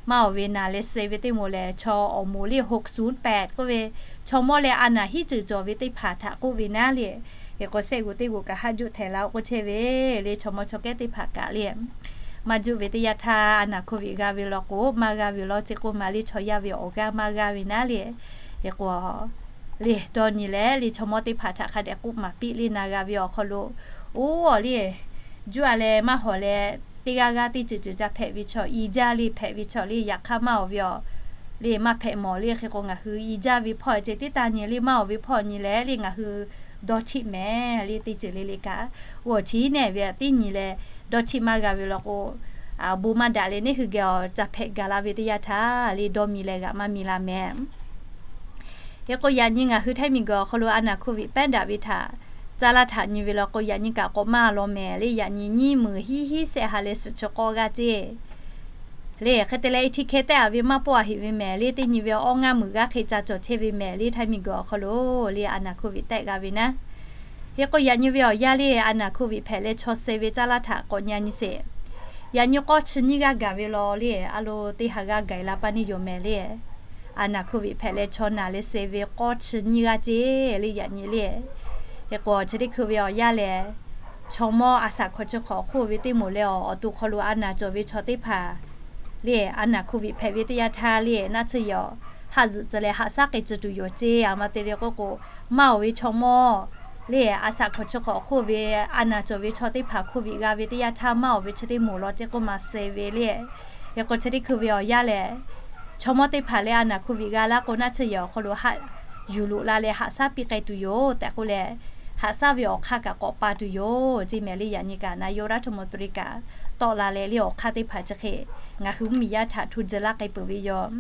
maˇ awˬ ve naˬ leh suh ve teˇ moˍ lehˬ chaw awˬ moˍ le หกศูนย์แปด k'oˆ ve chaw mawˇ leh a naˬ hiˉ ceuˬ cawˬ ve teˇ hpaˍ htaꞈ k'oˆ ve naˉ le. Hk'e k'o sehˆ g'oꞈ teˇ g'oꞈ kaꞈ haˆ juˆ htehˍ la-o k'oˆ chehˇ ve le. Chaw mawˇ chaw kehˉ teˇ hpaˍ kaꞈ le maˇ juˆ ve teˇ yanˇ htaˇ a naˬ hkoˇ viꞈ g'a ve law k'o maˇ g'a ve law ceˇ k'oˆ ma le. Chaw yaˇ ve awˬ g'aˇ maˇ g'a ve naˉ le. Hk'e k'o le dawˇ nyi leh le chaw mawˇ teˇ hpaˍ htaꞈ hk'a dehꞈ k'oˆ maˍ piˇ le. Na g'a ve awˬ hk'aw lo oˇ awˬ le juˇ a leh maˇ hawˍ leh teˇ g'aˇ g'aˇ teˇ ceuˬ ceuˬ ca hpehꞈ ve chaw i jaˇ le hpehꞈ ve chaw le yaꞈ hk'aˇ maˇ awˬ ve awˬ le maˇ hpehꞈ mawˬ le. Hk'e k'o ngaˬ hui i jaˇ ve hpawˇ ceh tiˉ taˇ nyi le maˇ awˬ ve hpawˇ nyi leh le ngaˬ hui dawˇ htiˆ mehˍ le. Teˇ ceuˬ le le kaꞈ g'awˬ htiˉ nehˬ ve tiˉ nyi leh dawˇ htiˆ maˇ g'a ve law k'o bon maˇ daꞈ leh neˇ hui geh awˬ ca hpehꞈ gaˬ la ve teˇ yanˇ htaˇ le dawˇ mi leh g'aꞈ maˇ mi la mehˍ. Hk'e k'o yaꞈ nyi ngaˬ hui Htaiˇ miˬguiˬ awˬ hk'aw lo a naˬ hkoˇ viꞈ pehˉ daꞈ ve htaꞈ Caˇ laˇ htaꞈ nyi ve law k'o, yaꞈ nyi kaꞈ k'awꞈ maˇ law mehˍ le. Yaꞈ nyi nyiˇ meunˍ hiˉ hiˉ shehˆ ha leh suhˍ chi k'awˇ g'aˇ ceˇ le. Hk'e te leh A T K tehˆ a ve maˇ pawˆ a heꞈ ve mehˍ le. Teˇ nyi ve awˇ ngaˇ meunˍ g'aˇ hk'e ca cawˬ chehˇ ve mehˍ le. Htaiˇ miˬguiˬ awˬ hk'aw lo le a naˍ COVID tehˆ g'a ve naˉ. Hk'e k'o, yaꞈ nyi ve awˬ yanˇ le a naˍ COVID hpehꞈ leh chaw suh ve caˇ laˇ htaꞈ k'awꞈ nyi nyi sheˍ. Yaꞈ nyi k'awˇ chi nyiˇ g'aˇ gaˬ ve law le, a lo teˇ ha g'aˇ gaˬ la pa neˇ yoˬ mehˍ le. A naˍ COVID hpehꞈ leh chaw naˬ leh suh ve k'awˇ chi nyiˇ g'aˇ ceˇ le yaꞈ nyi le. Hk'e k'o, chi teˇ hkui ve awˬ yanˇ lehˬ, chaw mawˇ a shaꞈ hkawꞈ chi hk'awꞈ hk'oˆ ve teˇ moˍ leh awˬ, awˬ to hk'aw lo a naˍ cawˬ ve chaw teˇ hpaˍ le, a naˍ COVID hpehꞈ ve teˇ yanˇ htaˇ le, naˆ tsuhˇ yehˬ awˬ haˆ zuhꞈ tcuh leh haꞈ shaˉ k'ai tcuh tuˬ yoˬ ceˇ. A ma te ve k'oˆ k'o, maˇ oˬ ve chaw mawˇ le, a shaꞈ hkawꞈ chi hk'awꞈ hk'oˆ ve a naˍ cawˬ ve chaw teˇ hpaˍ COVID g'a ve teˇ yanˇ htaˇ maˇ oˬ ve chi teˇ moˍ law ceˇ k'oˆ ma suh ve le. Hk'e k'o, chi teˇ hkui ve awˬ yanˇ lehˬ, chaw mawˇ teˇ hpaˍ leh a naˍ COVID g'a laˇ k'o, naˆ tsuhˇ yehˬ awˬ hk'aw lo haˆ yuˬ loꞈ la leh haꞈ shaˉ piˇ k'ai tuˬ yoˬ tehꞈ k'oˆ leh, haꞈ shaˉ ve awˬ hk'aˇ kaꞈ k'awꞈ pa tuˬ yoˬ ceˇ mehˍ le. Yaꞈ nyi kaꞈ naˍ yawˇ raˉ hto mawˬ tuˬ le kaꞈ tawˆ la leh le awˬ hk'aˇ teˇ hpaˍ chi hk'e ngaˬ hui mvuhˇmiˬ yaˇ htaꞈ hto jeh laˇ k'ai peuˬ ve yoˬ.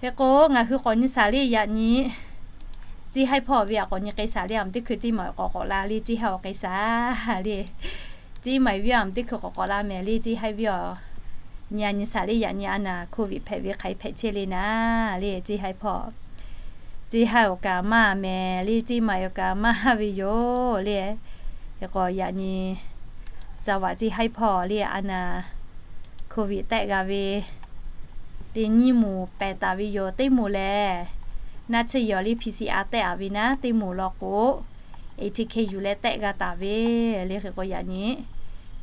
Hk'e k'o, ngaˬ hui k'awꞈ nyi shaˍ le yaꞈ nyi, Ceˇ haiˇ hpawˇ ve a k'awꞈ nyi k'ai shaˍ le. A meuꞈ teˇ hkui Ceˇ maˬ k'awꞈ k'awꞈ la le, Ceˇ haiˇ awˬ k'ai shaˍ le. Ceˇ maˬ viˉ a meuꞈ teˇ hkui k'awꞈ k'awꞈ la mehˍ le, Ceˇ haiˇ viˉ a. Nyi a nyi shaˍ le yaꞈ nyi a naˍ COVID hpehꞈ ve hk'aˬ hk'e hpehꞈ chehˇ le naˉ le, Ceˇ haiˇ hpawˇ. Ceˇ haiˇ awˬ kaˍ maˇ mehˍ le, Ceˇ maˬ awˬ kaˍ maˇ ve yoˬ le. Hk'e k'o yaꞈ nyi, ca vaꞈ Ceˇ haiˇ hpawˇ le a naˍ COVID tehˆ g'a ve le nyiˇ moˍ pehˬ taˍ ve yoˬ. Teˇ moˍ lehˬ, naˆ tsuhˇ yehˬ awˬ le PCR tehˆ a ve naˉ, teˇ moˍ law k'o, ATK yuˬ leh tehˆ g'a taˍ ve le. Hk'e k'o yaꞈ nyi,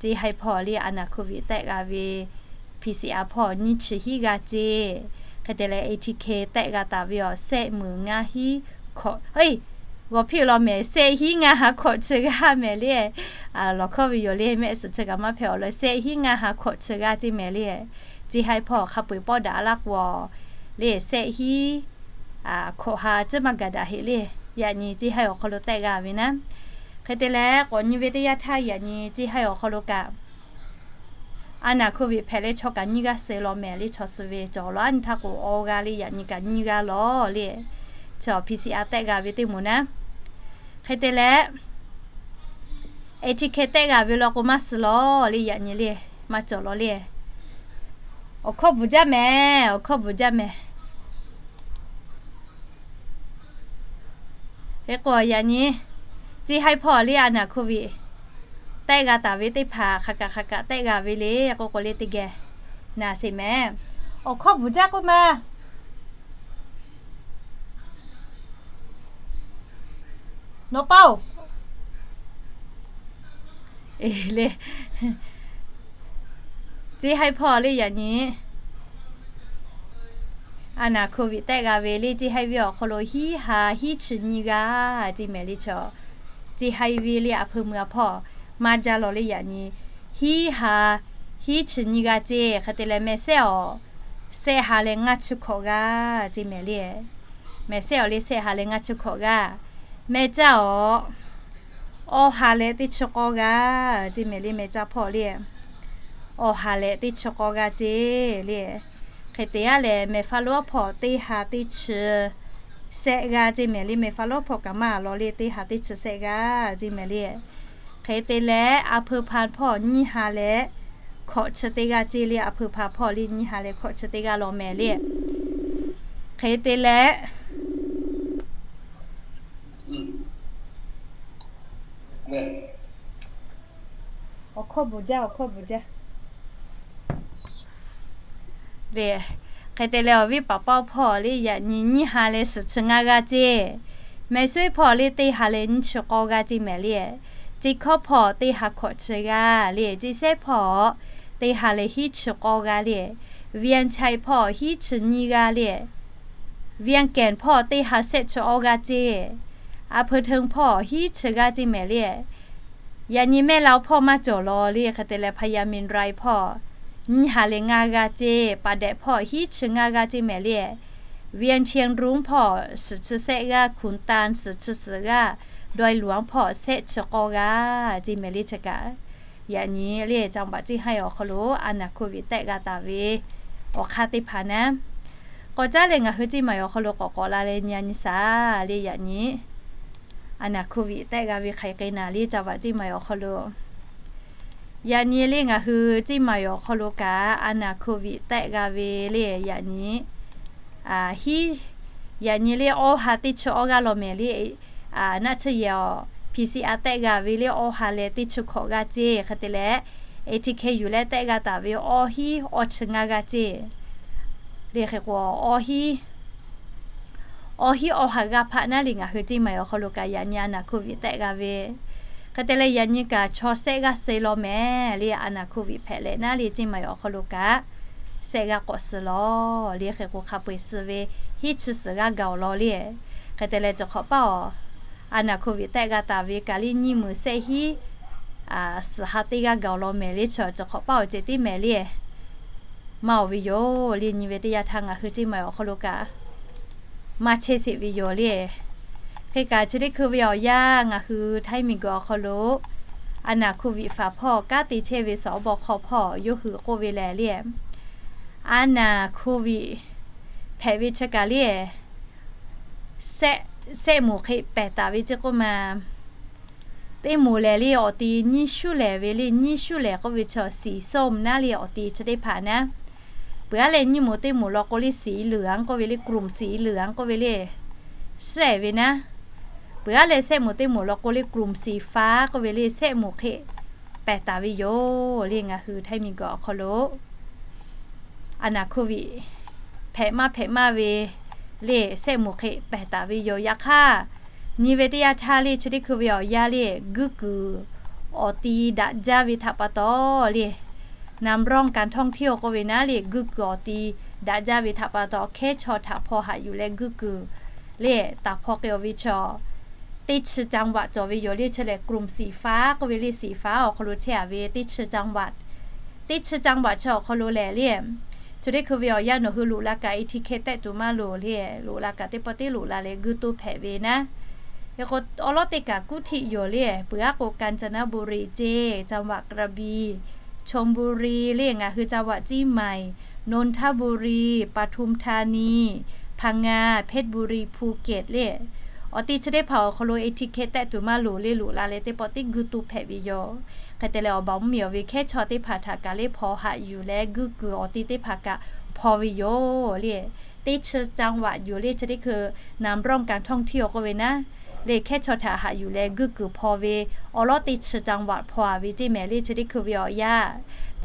Ceˇ haiˇ hpawˇ le a naˍ COVID tehˆ g'a ve PCR hpawˇ nyiˇ chi hiˉ g'aˇ ceˇ. Hk'e te leh ATK tehˆ g'a taˍ ve awˬ shehˆ meunˍ ngaˇ hiˉ hkawꞈ, g'awˬ hpiˇ law mehˍ, shehˆ hiˉ ngaˇ ha hkawꞈ chi g'aˇ mehˍ le. Lawˬ hkawˇ ve yoˬ le, mehˆ suhˍ chi kaꞈ maˇ hpehꞈ awˬ lawn shehˆ hiˉ ngaˇ ha hkawꞈ chi g'aˇ ceˇ mehˍ le. Ceˇ haiˇ hpawˇ hk'a peu-eˬ pawˆ daꞈ a laˇ k'o, le shehˆ hiˉ hkawꞈ ha ceuˇ maˇ gaˬ daꞈ heꞈ le. Yaꞈ nyi Ceˇ haiˇ awˬ hk'aw lo tehˆ g'a ve naˉ. Hk'e te leh k'awꞈ nyi ve teˇ yanˇ htaˇ yaꞈ nyi Ceˇ haiˇ awˬ hk'aw lo kaꞈ a naˍ COVID hpehꞈ leh chaw kaꞈ nyiˇ g'aˇ suh law mehˍ le, chaw suh ve cawˬ law a nyi htaˇ k'o awˬ g'aˇ le yaꞈ nyi kaꞈ nyiˇ g'aˇ law le. Chi awˬ PCR tehˆ g'a ve teˇ moˍ naˉ. Hk'e te leh ATK tehˆ g'a ve law k'o maˇ suh law le yaꞈ nyi le, maˇ cawˬ law le. Awˬ hkawˇ bvuhˬ jaˇ mehˍ, awˬ hkawˇ bvuhˬ jaˇ mehˍ. Hk'e k'o yaꞈ nyi, Ceˇ haiˇ hpawˇ le a naˍ COVID tehˆ g'a taˍ ve teˇ hpaˍ hk'aˬ kaꞈ hk'aˬ kaꞈ tehˆ g'a ve le k'oˆ k'o le teˇ geh naˍ sheˍ mehˍ. Awˬ hkawˇ bvuhˬ jaˇ k'oˆ ma. Nawˬ pa oˬ, le, Ceˇ haiˇ hpawˇ le yaꞈ nyi a naˍ COVID tehˆ g'a ve le Ceˇ haiˇ viˉ awˬ hk'aw lo hiˉ ha hiˉ chi nyiˇ g'aˇ ceˇ mehˍ le. Chi Ceˇ haiˇ viˉ le a hpeu mui a hpawˇ maˇ jaˇ law le yaꞈ nyi, hiˉ ha hiˉ chi nyiˇ g'aˇ ceˇ. Hk'e te leh mehˍ sehˉ awˬ, sehˆ ha leh ngaˇ chi hkawꞈ g'aˇ ceˇ mehˍ le. Mehˍ sehˉ awˬ le sehˆ ha leh ngaˇ chi hkawꞈ g'aˇ. Mehˍ caˇ awˬ, awˇ ha leh teˇ chi k'awˇ g'aˇ ceˇ mehˍ le. Mehˍ caˇ hpawˇ le awˬ ha leh teˇ chi k'awˇ g'aˇ ceˇ le. Hk'e te yaˇ lehˬ mehˍ fa lonˉ hpawˇ teˇ ha teˇ chi sehˆ g'aˇ ceˇ mehˍ le. Mehˍ fa lonˉ hpawˇ kaꞈ maˇ law le, teˇ ha teˇ chi sehˆ g'aˇ ceˇ mehˍ le. Hk'e te leh a hpeu hpa hpawˇ nyiˇ ha leh hkawꞈ chi teˇ g'aˇ ceˇ le. A hpeu hpa hpawˇ le nyiˇ ha leh hkawꞈ chi teˇ g'aˇ law mehˍ le. Hk'e te leh awˬ hkawˇ bvuhˬ jaˇ, awˬ hkawˇ bvuhˬ jaˇ. Hk'e te leh awˬ viˉ paˍ paˇ hpawˇ le yaꞈ nyi nyiˇ ha leh suhˍ chi ngaˇ g'aˇ ceˇ. Mehˍ sehˉ hpawˇ le teˇ ha leh nyiˇ chi k'awˇ g'aˇ ceˇ mehˍ le. Ceˇ hkawˇ hpawˇ teˇ ha hkawꞈ chi g'aˇ le. Ceˇ sehˉ hpawˇ teˇ ha leh hiˉ chi k'awˇ g'aˇ le. Vian chai hpawˇ hiˉ chi nyiˇ g'aˇ le. Vian kehˬ hpawˇ teˇ ha shehˆ chi awˇ g'aˇ ceˇ. A hpeu hteun hpawˇ hiˉ chi g'aˇ ceˇ mehˍ le. Yaꞈ nyi mehˆ laˇ hpawˇ maˇ cawˬ law le. Hk'e te leh hpaˍ yaˇ miˬ rai hpawˇ nyiˇ ha leh ngaˇ g'aˇ ceˇ. Paˍ dehꞈ hpawˇ hiˉ chi ngaˇ g'aˇ ceˇ mehˍ le. Vian chien runˉ hpawˇ suhˍ chi shehˆ g'aˇ, Khun Tan suhˍ chi suhˍ g'aˇ, Dawˇ luˬ hpawˇ shehˆ chi k'awˇ g'aˇ ceˇ mehˍ le. Chi kaꞈ yaꞈ nyi le caˇ baꞈ Ceˇ haiˇ awˬ hk'aw lo a naˍ COVID tehˆ g'a taˍ ve awˬ hk'aˇ teˇ hpaˍ naˉ. K'awꞈ caˉ leh ngaˬ hui Ceˇ maˬ awˬ hk'aw lo k'awꞈ k'awꞈ la leh nyi a nyi shaˍ le yaꞈ nyi A naˍ โควิด tehˆ g'a ve hk'aˬ hk'e naˍ le จังหวัดเชียงใหม่ awˬ hk'aw lo. Yaꞈ nyi le ngaˬ hui เชียงใหม่ awˬ hk'aw lo kaꞈ a naˍ โควิด tehˆ g'a ve le yaꞈ nyi hiˉ, yaꞈ nyi le awˇ ha teˇ chi awˇ g'aˇ law mehˍ le, naˆ tsuhˇ yehˬ awˬ PCR tehˆ g'a ve le awˇ ha leh teˇ chi hkawꞈ g'aˇ ceˇ. Hk'e te leh ATK yuˬ leh tehˆ g'a taˍ ve awˇ hiˉ awˇ chi ngaˇ g'aˇ ceˇ. Le hk'e k'o, awˇ hiˉ awˇ ha g'aˇ hpaˆ naˉ le ngaˬ hui เชียงใหม่ awˬ hk'aw lo kaꞈ yaꞈ nyi a naˍ โควิด tehˆ g'a ve. Hk'e te leh yaꞈ nyi kaꞈ chaw sehˆ g'aˇ suh law mehˍ le a naˍ โควิด hpehꞈ leh naˉ le เชียงใหม่ awˬ hk'aw lo kaꞈ sehˆ g'aˇ k'awꞈ suh law le. Hk'e k'o hk'a peu-eˬ suh ve hiˉ chi suhˍ g'aˇ gaˬ awˬ law le. Hk'e te leh chi hk'awꞈ paˇ awˬ a naˍ โควิด tehˆ g'a taˍ ve kaꞈ le nyiˇ meunˍ sehˆ hiˉ suhˍ ha teˇ g'aˇ gaˬ awˬ law mehˍ le. Chi chi hk'awꞈ paˇ awˬ ceh tiˉ mehˍ le maˇ awˬ ve yoˬ le. Nyi ve teˇ yanˇ htaˇ ngaˬ hui เชียงใหม่ awˬ hk'aw lo kaꞈ maˇ chehˇ sheˍ ve yoˬ le. Hk'e kaꞈ chi teˇ hkui ve awˬ yanˇ ngaˬ hui Htaiˇ miˬguiˬ awˬ hk'aw lo a naˍ โควิด faˍ hpawˇ kanˉ te chehˇ ve สบค hpawˇ yawˇ hui k'oˆ ve lehˬ le, a naˍ โควิด hpehꞈ ve chi kaꞈ le sehˆ moˍ hk'e pehˬ taˍ ve ceˇ k'oˆ ma. Teˇ moˍ lehˬ le awˬ ti nyiˇ shuˉ lehˍ ve le, nyiˇ shuˉ lehˍ k'oˆ ve chi siˍ ส้ม naˉ le awˬ ti chi teˇ hpaˍ naˉ. Peuˬ aˉ leh nyiˇ moˍ teˇ moˍ law k'o le siˍ เหลือง k'oˆ ve le, กลุ่มสีเหลือง k'oˆ ve le, sehˆ ve naˉ. Peuˬ aˉ leh sehˆ moˍ teˇ moˍ law k'o le กลุ่มสีฟ้า k'oˆ ve le, sehˆ moˍ hk'e pehˬ taˍ ve yoˬ le. Ngaˬ hui Htaiˇ miˬguiˬ awˬ hk'aw lo a naˍ โควิด hpehꞈ maˇ hpehꞈ maˇ ve le sehˆ moˍ hk'e pehˬ taˍ ve yoˬ. Yaꞈ hk'aˇ nyi ve teˇ yanˇ htaˇ le chi teˇ hkui ve awˬ yanˇ le guiˇ kuiˬ awˬ ti daꞈ jaˇ ve htaꞈ pa taw le, นำร่องการท่องเที่ยว k'oˆ ve naˉ le guiˇ kuiˬ awˬ ti daꞈ jaˇ ve htaꞈ pa taw hkehˉ chaw htaꞈ hpaw haꞈ yuˬ leh guiˇ kuiˬ le taˍ hpaw k'ai-oˬ ve chaw teˇ chi จังหวัด cawˬ ve yoˬ le. Chi lehˬ กลุ่มสีฟ้า k'oˆ ve le siˍ faˉ awˬ hk'aw lo chehˇ a ve teˇ chi จังหวัด teˇ chi จังหวัด chi awˬ hk'aw lo lehˬ le, chi teˇ hkui ve awˬ yanˇ nawˬ hui loꞈ la kaꞈ ATK tehˆ tuˬ maˇ loˍ le, loꞈ la kaꞈ teˇ pawˆ teˇ loꞈ la leh guiˇ toˇ hpehꞈ ve naˉ. Hk'e k'o awˉ lawˉ teˇ kaꞈ kuˉ htiˆ yoˬ le. Peuˬ aˉ k'o กาญจนบุรี ceˇ, จังหวัดกระบี่ ชลบุรี le ngaˬ hui จังหวัดเชียงใหม่ นนทบุรี ปทุมธานี พังงา เพชรบุรี ภูเก็ต le awˬ ti chi teˇ hpaˍ awˬ hk'aw lo ATK tehˆ tuˬ maˇ loˍ le, loꞈ la leh teˇ pawˆ teˇ guiˇ toˇ hpehꞈ ve yoˬ. Hk'e te leh awˬ baˬ mvuhˇmiˬ awˬ ve hkehˉ chaw teˇ hpaˍ htaꞈ kaꞈ le hpaw haꞈ yuˬ leh guiˇ kuiˬ awˬ ti teˇ hpaˍ kaꞈ hpaw ve yoˬ le. Teˇ chi จังหวัด yoˬ le chi teˇ hkui นำร่องการท่องเที่ยว k'oˆ ve naˉ le hkehˉ chaw htaꞈ haꞈ yuˬ leh guiˇ kuiˬ hpaw ve awˉ lawˉ teˇ chi จังหวัด hpaw a ve ceˇ mehˍ le chi teˇ hkui ve awˬ yanˇ.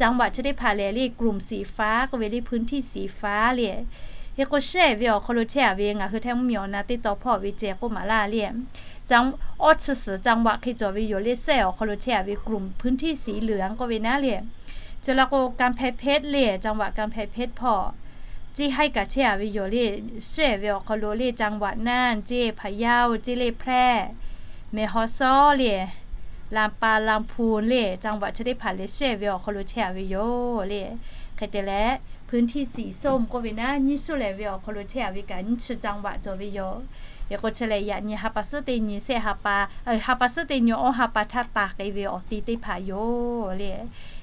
จังหวัด chi teˇ hpaˍ lehˬ le กลุ่มสีฟ้า k'oˆ ve le พื้นที่สีฟ้า le. Hk'e k'o shehˆ ve awˬ hk'aw lo chehˇ a ve ngaˬ hui Htaiˇ mvuhˇmiˬ awˬ na teˇ taw hpawˇ ve ceh k'oˆ maˍ laˇ le, awˇ chi suhˍ จังหวัด hk'e cawˬ ve yoˬ le. Shehˆ awˬ hk'aw lo chehˇ a ve กลุ่มพื้นที่สีเหลือง k'oˆ ve naˉ le, chi la k'o กำแพงเพชร le จังหวัดกำแพงเพชร hpawˇ ceˇ haiˉ kaꞈ chehˇ a ve yoˬ le. Shehˆ ve awˬ hk'aw lo le จังหวัดน่าน ceˇ, พะเยา ceˇ le, แพร่ แม่ฮ่องสอน le ลำปาง ลำพูน le จังหวัด chi teˇ hpaˍ lehˬ shehˆ ve awˬ hk'aw lo chehˇ a ve yoˬ le. Hk'e te leh พื้นที่สีส้ม k'oˆ ve naˉ nyiˇ shuˉ lehˍ ve awˬ hk'aw lo chehˇ a ve kaꞈ nyiˇ chi จังหวัด cawˬ ve yoˬ. Hk'e k'o chi lehˬ yaꞈ nyi ha pa suhˉ teˇ nyi sehˆ ha pa, ha pa suhˉ teˇ nyi awˇ ha pa htaˇ taˍ k'ai ve awˬ ti teˇ hpaˍ yoˬ le.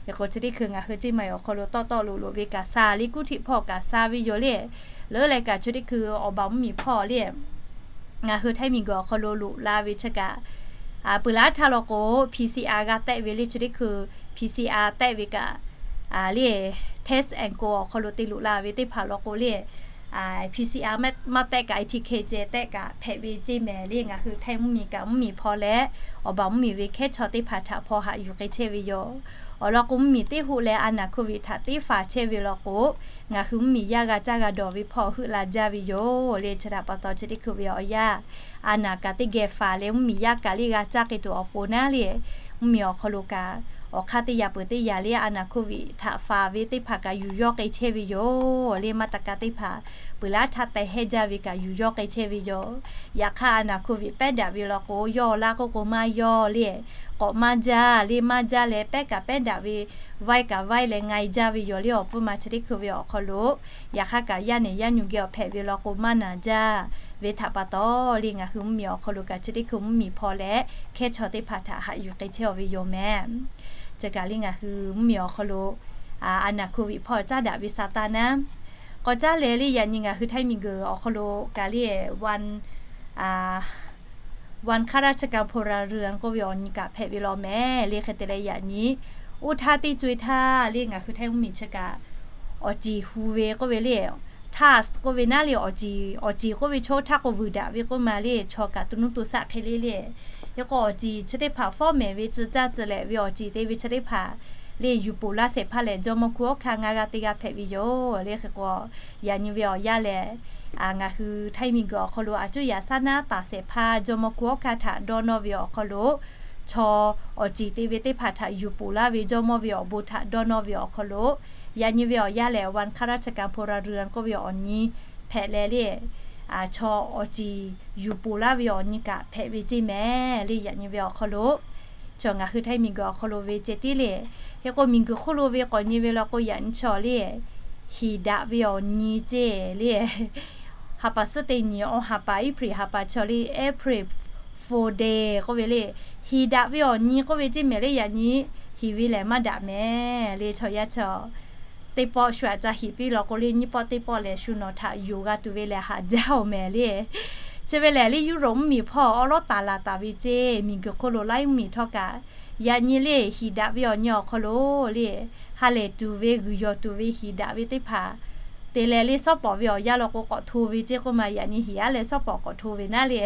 Hk'e k'o chi teˇ hkui ngaˬ hui ceˇ maˬ awˬ hk'aw lo tawˆ tawˆ loꞈ loꞈ ve kaꞈ sha le kuˉ htiˆ hpawˇ kaꞈ sha ve yoˬ le. Leuˉ leh kaꞈ chi teˇ hkui awˬ baˬ mvuhˇmiˬ hpawˇ le ngaˬ hui Htaiˇ miˬguiˬ awˬ hk'aw lo loꞈ la ve chi kaꞈ, peuˬ laˉ htaˇ law k'o PCR g'a tehˆ ve le chi teˇ hkui PCR tehˆ ve kaꞈ le test and go awˬ hk'aw lo te loꞈ la ve teˇ hpaˍ law k'o le PCR maˇ tehˆ kaꞈ ATK ceh tehˆ kaꞈ hpehꞈ ve ceˇ mehˍ le. Ngaˬ hui Htaiˇ mvuhˇmiˬ kaꞈ mvuhˇmiˬ hpawˇ leh awˬ baˬ mvuhˇmiˬ ve hkehˉ chaw teˇ hpaˍ htaꞈ hpaw haꞈ yuˬ k'ai chehˇ ve yoˬ. Awˬ lawn k'o mvuhˇmiˬ teˇ hoˆ leh a naˍ โควิด htaꞈ teˇ faˍ chehˇ ve law k'o ngaˬ hui mvuhˇmiˬ yaˇ g'a caˇ g'a dawˬ ve hpawˇ heuˆ la jaˇ ve yoˬ le. Chi htaꞈ pa taw chi teˇ hkui ve awˬ yanˇ a naˍ kaꞈ teˇ geh faˍ leh mvuhˇmiˬ yaˇ kaꞈ le g'a caˇ k'ai tuˬ awˬ pon naˉ le, mvuhˇmiˬ awˬ hk'aw lo kaꞈ awˬ hk'aˇ teˇ yaꞈ peuˬ teˇ yaꞈ le a naˍ โควิด htaꞈ faˍ ve teˇ hpaˍ kaꞈ yuˬ yawˇ k'ai chehˇ ve yoˬ le. Maˇ taˍ ka teˇ hpaˍ peuˬ laˉ htaˇ teh hehˇ jaˇ ve kaꞈ yuˬ yawˇ k'ai chehˇ ve yoˬ. Yaꞈ hk'aˇ a naˍ โควิด pehˉ daꞈ ve law k'o yawˇ laˇ k'oˆ k'o maˇ yawˇ le, k'awꞈ maˇ jaˇ le, maˇ jaˇ leh pehˉ kaꞈ pehˉ daꞈ ve vaiˇ kaꞈ vaiˇ leh nga e jaˇ ve yoˬ le. Awˬ pfuhˇ ma chi teˇ hkui ve awˬ hk'aw lo yaꞈ hk'aˇ kaꞈ yaˇ nehˬ yaˇ nyi geh awˬ hpehꞈ ve law k'o maˇ naˍ jaˇ ve htaꞈ pa taw le ngaˬ hui mvuhˇmiˬ awˬ hk'aw lo kaꞈ chi teˇ hkui mvuhˇmiˬ hpawˇ leh hkehˉ chaw teˇ hpaˍ htaꞈ haꞈ yuˬ k'ai chehˇ ve yoˬ mehˍ. Chi kaꞈ le ngaˬ hui mvuhˇmiˬ awˬ hk'aw lo a naˍ โควิด hpawˇ caˉ daꞈ ve sha taˇ naˉ. K'awꞈ caˉ leh le yaꞈ nyi ngaˬ hui Htaiˇ miˬguiˬ awˬ hk'aw lo kaꞈ le one วันข้าราชการพลเรือน k'oˆ ve awˬ nyi kaꞈ hpehꞈ ve law mehˍ le. Hk'e te leh yaꞈ nyi oˇ htaˇ teˇ co-e htaˇ le ngaˬ hui Htaiˇ mvuhˇmiˬ chi kaꞈ awˬ ceˬ hu ve k'oˆ ve le, task k'oˆ ve naˉ le, awˬ ceˬ, awˬ ceˬ k'oˆ ve chaw htaˇ k'o vuiˬ daꞈ ve k'oˆ ma le, chaw kaꞈ to nuˇ to shaˆ hk'e le le. Hk'e k'o awˬ ceˬ chi teˇ hpaˍ fawˉ mehˍ ve tcuh caˇ tcuh lehꞈ ve awˬ ceˬ te ve chi teˇ hpaˍ le yuˬ poˬ laˇ shehˍ hpaˇ lehˬ, jawˇmawˇ hkunˉ hawˉ hkanˇ ngaˇ g'aˇ teˇ g'aˇ hpehꞈ ve yoˬ le. Hk'e k'o yaꞈ nyi ve awˬ yanˇ lehˬ, ngaˬ hui Htaiˇ miˬguiˬ awˬ hk'aw lo a cuˇ yaꞈ shaˉ naˉ taˍ shehˍ hpaˇ jawˇmawˇ hkunˉ hawˉ hkanˇ htaꞈ dawˇ nawˇ ve awˬ hk'aw lo, chaw awˬ ceˬ te ve teˇ hpaˍ htaꞈ yuˬ poˬ laˇ ve jawˇmawˇ ve awˬ bon htaꞈ dawˇ nawˇ ve awˬ hk'aw lo, yaꞈ nyi ve awˬ yanˇ lehˬ วันข้าราชการพลเรือน k'oˆ ve awˬ nyi hpehꞈ leh le, chaw awˬ ceˬ yuˬ poˬ laˇ ve awˬ nyi kaꞈ hpehꞈ ve ceˇ mehˍ le. Yaꞈ nyi ve awˬ hk'aw lo, chaw ngaˬ hui Htaiˇ miˬguiˬ awˬ hk'aw lo ve ceh tiˉ le. Hk'e k'o miˬguiˬ hk'oˆ lo ve k'awꞈ nyi ve law k'o yaꞈ nyi chaw le, hiˍ daꞈ ve awˬ nyi ceˇ le. Ha pa suhˉ teˇ nyi, awˬ ha pa April ha pa chaw le, April Fool Day k'oˆ ve le, hiˍ daꞈ ve awˬ nyi k'oˆ ve ceˇ mehˍ le. Yaꞈ nyi hiˍ ve lehˬ maˇ daꞈ mehˍ le. Chaw yaˇ chaw teˇ pawˆ shu aꞈ ca hiˍ piˇ law k'o le, nyiˇ pawˆ teˇ pawˆ lehˬ shu nawˬ htaꞈ yonˍ g'a tuˬ ve lehˬ haꞈ jaˇ-oˬ mehˍ le. Chi ve lehˬ le Europe mvuhˇmiˬ hpawˇ awˉ lawˉ taˍ laˬ taˍ ve ceˇ, miˬguiˬ hk'oˆ lo laiˉ mvuhˇmiˬ htawˇ kaꞈ, yaꞈ nyi le hiˍ daꞈ ve awˬ nyi awˬ hk'aw lo le, ha lehˬ tuˬ ve g'uiˬ yawˬ tuˬ ve hiˍ daꞈ ve teˇ hpaˍ te leh le, shawˉ pawˍ ve awˬ yanˇ law k'o k'awꞈ hto ve ceˇ k'oˆ ma, yaꞈ nyi hiˍ aˉ leh shawˉ pawˍ k'awꞈ hto ve naˉ le,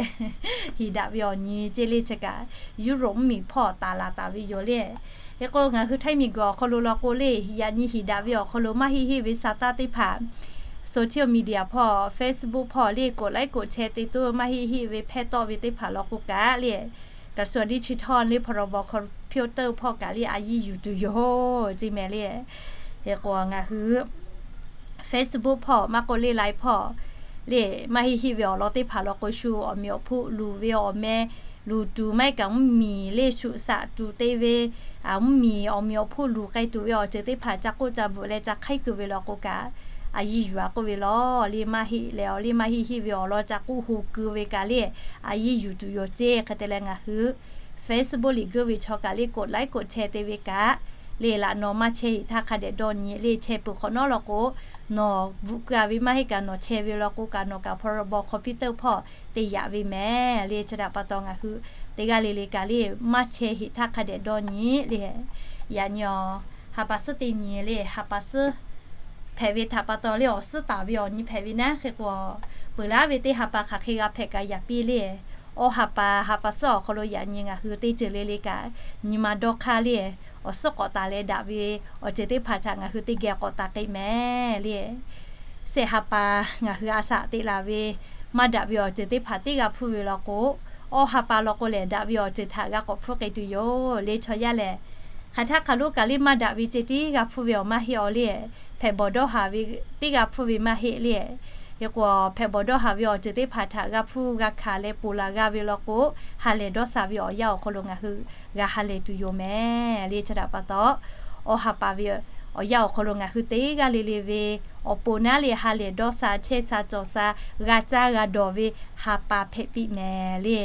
hiˍ daꞈ ve awˬ nyi ceˇ le. Chi kaꞈ Europe mvuhˇmiˬ hpawˇ taˍ laˬ taˍ ve yoˬ le. Hk'e k'o ngaˬ hui Htaiˇ miˬguiˬ awˬ hk'aw lo law k'o le, yaꞈ nyi hiˍ daꞈ ve awˬ hk'aw lo maˇ heˆ heˆ ve sa taˇ teˇ hpaˍ social media hpawˇ, Facebook hpawˇ le กดไลค์ กดแชร์ te tuˬ maˇ heˆ heˆ ve hpehˇ tawˆ ve teˇ hpaˍ law k'o kaꞈ le, กระทรวงดิจิทัล le พรบคอมพิวเตอร์ hpawˇ kaꞈ le a yiˇ yuˬ tuˬ yoˬ ceˇ mehˍ le. Hk'e k'o ngaˬ hui Facebook hpawˇ maˇ k'oˆ le, Line hpawˇ le maˇ heˆ heˆ ve awˬ lawn teˇ hpaˍ law k'o shu awˬ meꞈ awˬ hpoˆ luˬ ve awˬ meh luˬ tuˬ maˇ heˆ kaꞈ mvuhˇmiˬ le shuꞈ shaꞈ tuˬ te ve, mvuhˇmiˬ awˬ meꞈ awˬ hpoˆ luˬ k'ai tuˬ ve awˬ ceuˬ teˇ hpaˍ ca k'oˆ ca bvuhꞈ leh ca hk'aiˉ keu ve law k'o kaꞈ, a yiˇ yuˬ a k'oˆ ve law le maˇ heˆ leh awˬ le maˇ heˆ heˆ ve awˬ lawn ca k'oˆ ho keu ve kaꞈ le, a yiˇ yuˬ tuˬ yoˬ ceˇ. Hk'e te leh ngaˬ hui Facebook liꞈ geuˆ ve chaw kaꞈ le กดไลค์ กดแชร์ te ve kaꞈ le laꞈ nawˬ maˇ chehˇ heꞈ htaˇ hk'a dehꞈ dawˇ nyi le chehˇ peuˬ hk'awꞈ nawˉ law k'o, nawˬ bvuhꞈ keu a ve maˇ heˆ kaꞈ nawˬ chehˇ ve law k'o kaꞈ nawˬ kaꞈ พรบคอมพิวเตอร์ hpawˇ te yaꞈ ve mehˍ le. Chi htaꞈ pa taw ngaˬ hui teˇ g'aˇ le le kaꞈ le maˇ chehˇ heꞈ htaˇ hk'a dehꞈ dawˇ nyi le, yaꞈ nyi awˬ ha pa suhˉ teˇ nyi le ha pa suhˉ hpehꞈ ve htaꞈ pa taw le awˬ suhˉ taˍ ve awˬ nyi hpehꞈ ve naˉ. Hk'e k'o peuˬ laˉ ve teˇ ha pa hk'aˬ hk'e g'a hpehꞈ kaꞈ yaꞈ piˇ le, awˬ ha pa ha pa suhˉ awˬ hk'aw lo yaꞈ nyi ngaˬ hui teˇ ceuˬ le le kaꞈ nyi ma dawˇ hk'aˇ le, awˬ suhˉ k'awꞈ taˍ leh daꞈ ve awˬ ceuˬ teˇ hpaˍ htaꞈ ngaˬ hui teˇ geh k'awꞈ taˍ k'ai mehˍ le. Shehˆ ha pa ngaˬ hui a shaꞈ teꞈ laˬ ve maˇ daꞈ ve awˬ ceuˬ teˇ hpaˍ teˇ g'a hpuˇ ve law k'o, awˬ ha pa law k'o lehˬ daꞈ ve awˬ ceuˬ htaꞈ g'a k'awꞈ hpuˇ k'ai tuˬ yoˬ le. Chaw yaˇ lehˬ, hk'aˬ htaˇ hk'aˬ lo kaꞈ le maˇ daꞈ ve ceh tiˉ g'a hpuˇ ve awˬ maˇ heˆ awˬ le, hpehꞈ bawˬ dawˇ haˍ ve teˇ g'a hpuˇ ve maˇ heˆ le. Hk'e k'o hpehꞈ bawˬ dawˇ haˍ ve awˬ ceuˬ teˇ hpaˍ htaꞈ g'a hpuˇ g'a hkanˍ leh ponˬ laˬ g'a ve law k'o, ha lehˬ dawˇ sha ve awˬ yanˇ awˬ hk'aw lo ngaˬ hui g'a ha lehˬ tuˬ yoˬ mehˍ le. Chi htaꞈ pa taw, awˬ ha pa ve awˬ yanˇ awˬ hk'aw lo ngaˬ hui teˇ g'aˇ le le ve awˬ pon naˉ le ha lehˬ dawˇ sha chehˇ sha cawˬ sha g'a caˇ g'a dawˬ ve ha pa hpehꞈ piˇ mehˍ le.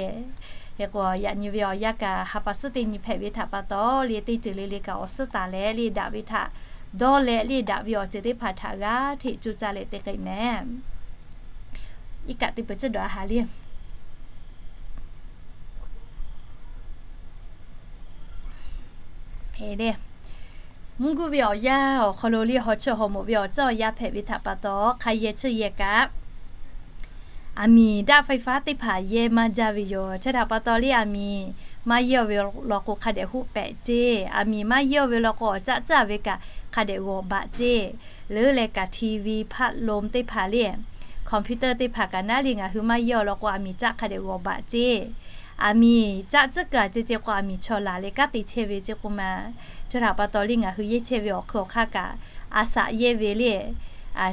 Hk'e k'o yaꞈ nyi ve awˬ yanˇ kaꞈ ha pa suhˉ teˇ nyi hpehꞈ ve htaꞈ pa taw le teˇ ceuˬ le le kaꞈ awˬ suhˉ taˍ leh le daꞈ ve htaꞈ dawˇ leh le daꞈ ve awˬ ceuˬ teˇ hpaˍ htaꞈ g'aˇ hteꞈ coˇ caˇ leh te k'ai mehˍ. Iˉ kaꞈ teˇ peuˬ tcuhˇ dawˬ a ha le. Mvuhˇ guˇ ve awˬ yanˇ awˬ hk'aw lo le haw chiˇ haw moˍ ve awˬ tcuhˇ awˬ yanˇ hpehꞈ ve htaꞈ pa taw hk'a yehˬ chiˇ yehˬ kaꞈ, aˬ miˍ daˆ ไฟฟ้า teˇ hpaˍ yehˇ maˇ jaˇ ve yoˬ. Chi htaꞈ pa taw le aˬ miˍ maˇ yehˇ ve law k'o hk'a dehꞈ hoˆ pehꞈ ceˇ. Aˬ miˍ maˇ yehˇ ve law k'o awˬ caˆ caˆ ve kaꞈ hk'a dehꞈ g'awˬ baꞈ ceˇ. Leuˉ leh kaꞈ ทีวี พัดลม teˇ hpaˍ le, computer teˇ hpaˍ kaꞈ naˉ le ngaˬ hui maˇ yehˇ law k'o aˬ miˍ caˆ hk'a dehꞈ g'awˬ baꞈ ceˇ. Aˬ miˍ caˆ tcuhˉ kaꞈ ceˇ ceˇ k'o aˬ miˍ chaw laˬ leh kanˉ te chehˇ ve ceˇ k'oˆ ma. Chi htaꞈ pa taw le ngaˬ hui yehˇ chehˇ ve awˬ hk'eun awˬ hk'aˇ kaꞈ a shaꞈ yehˇ ve le,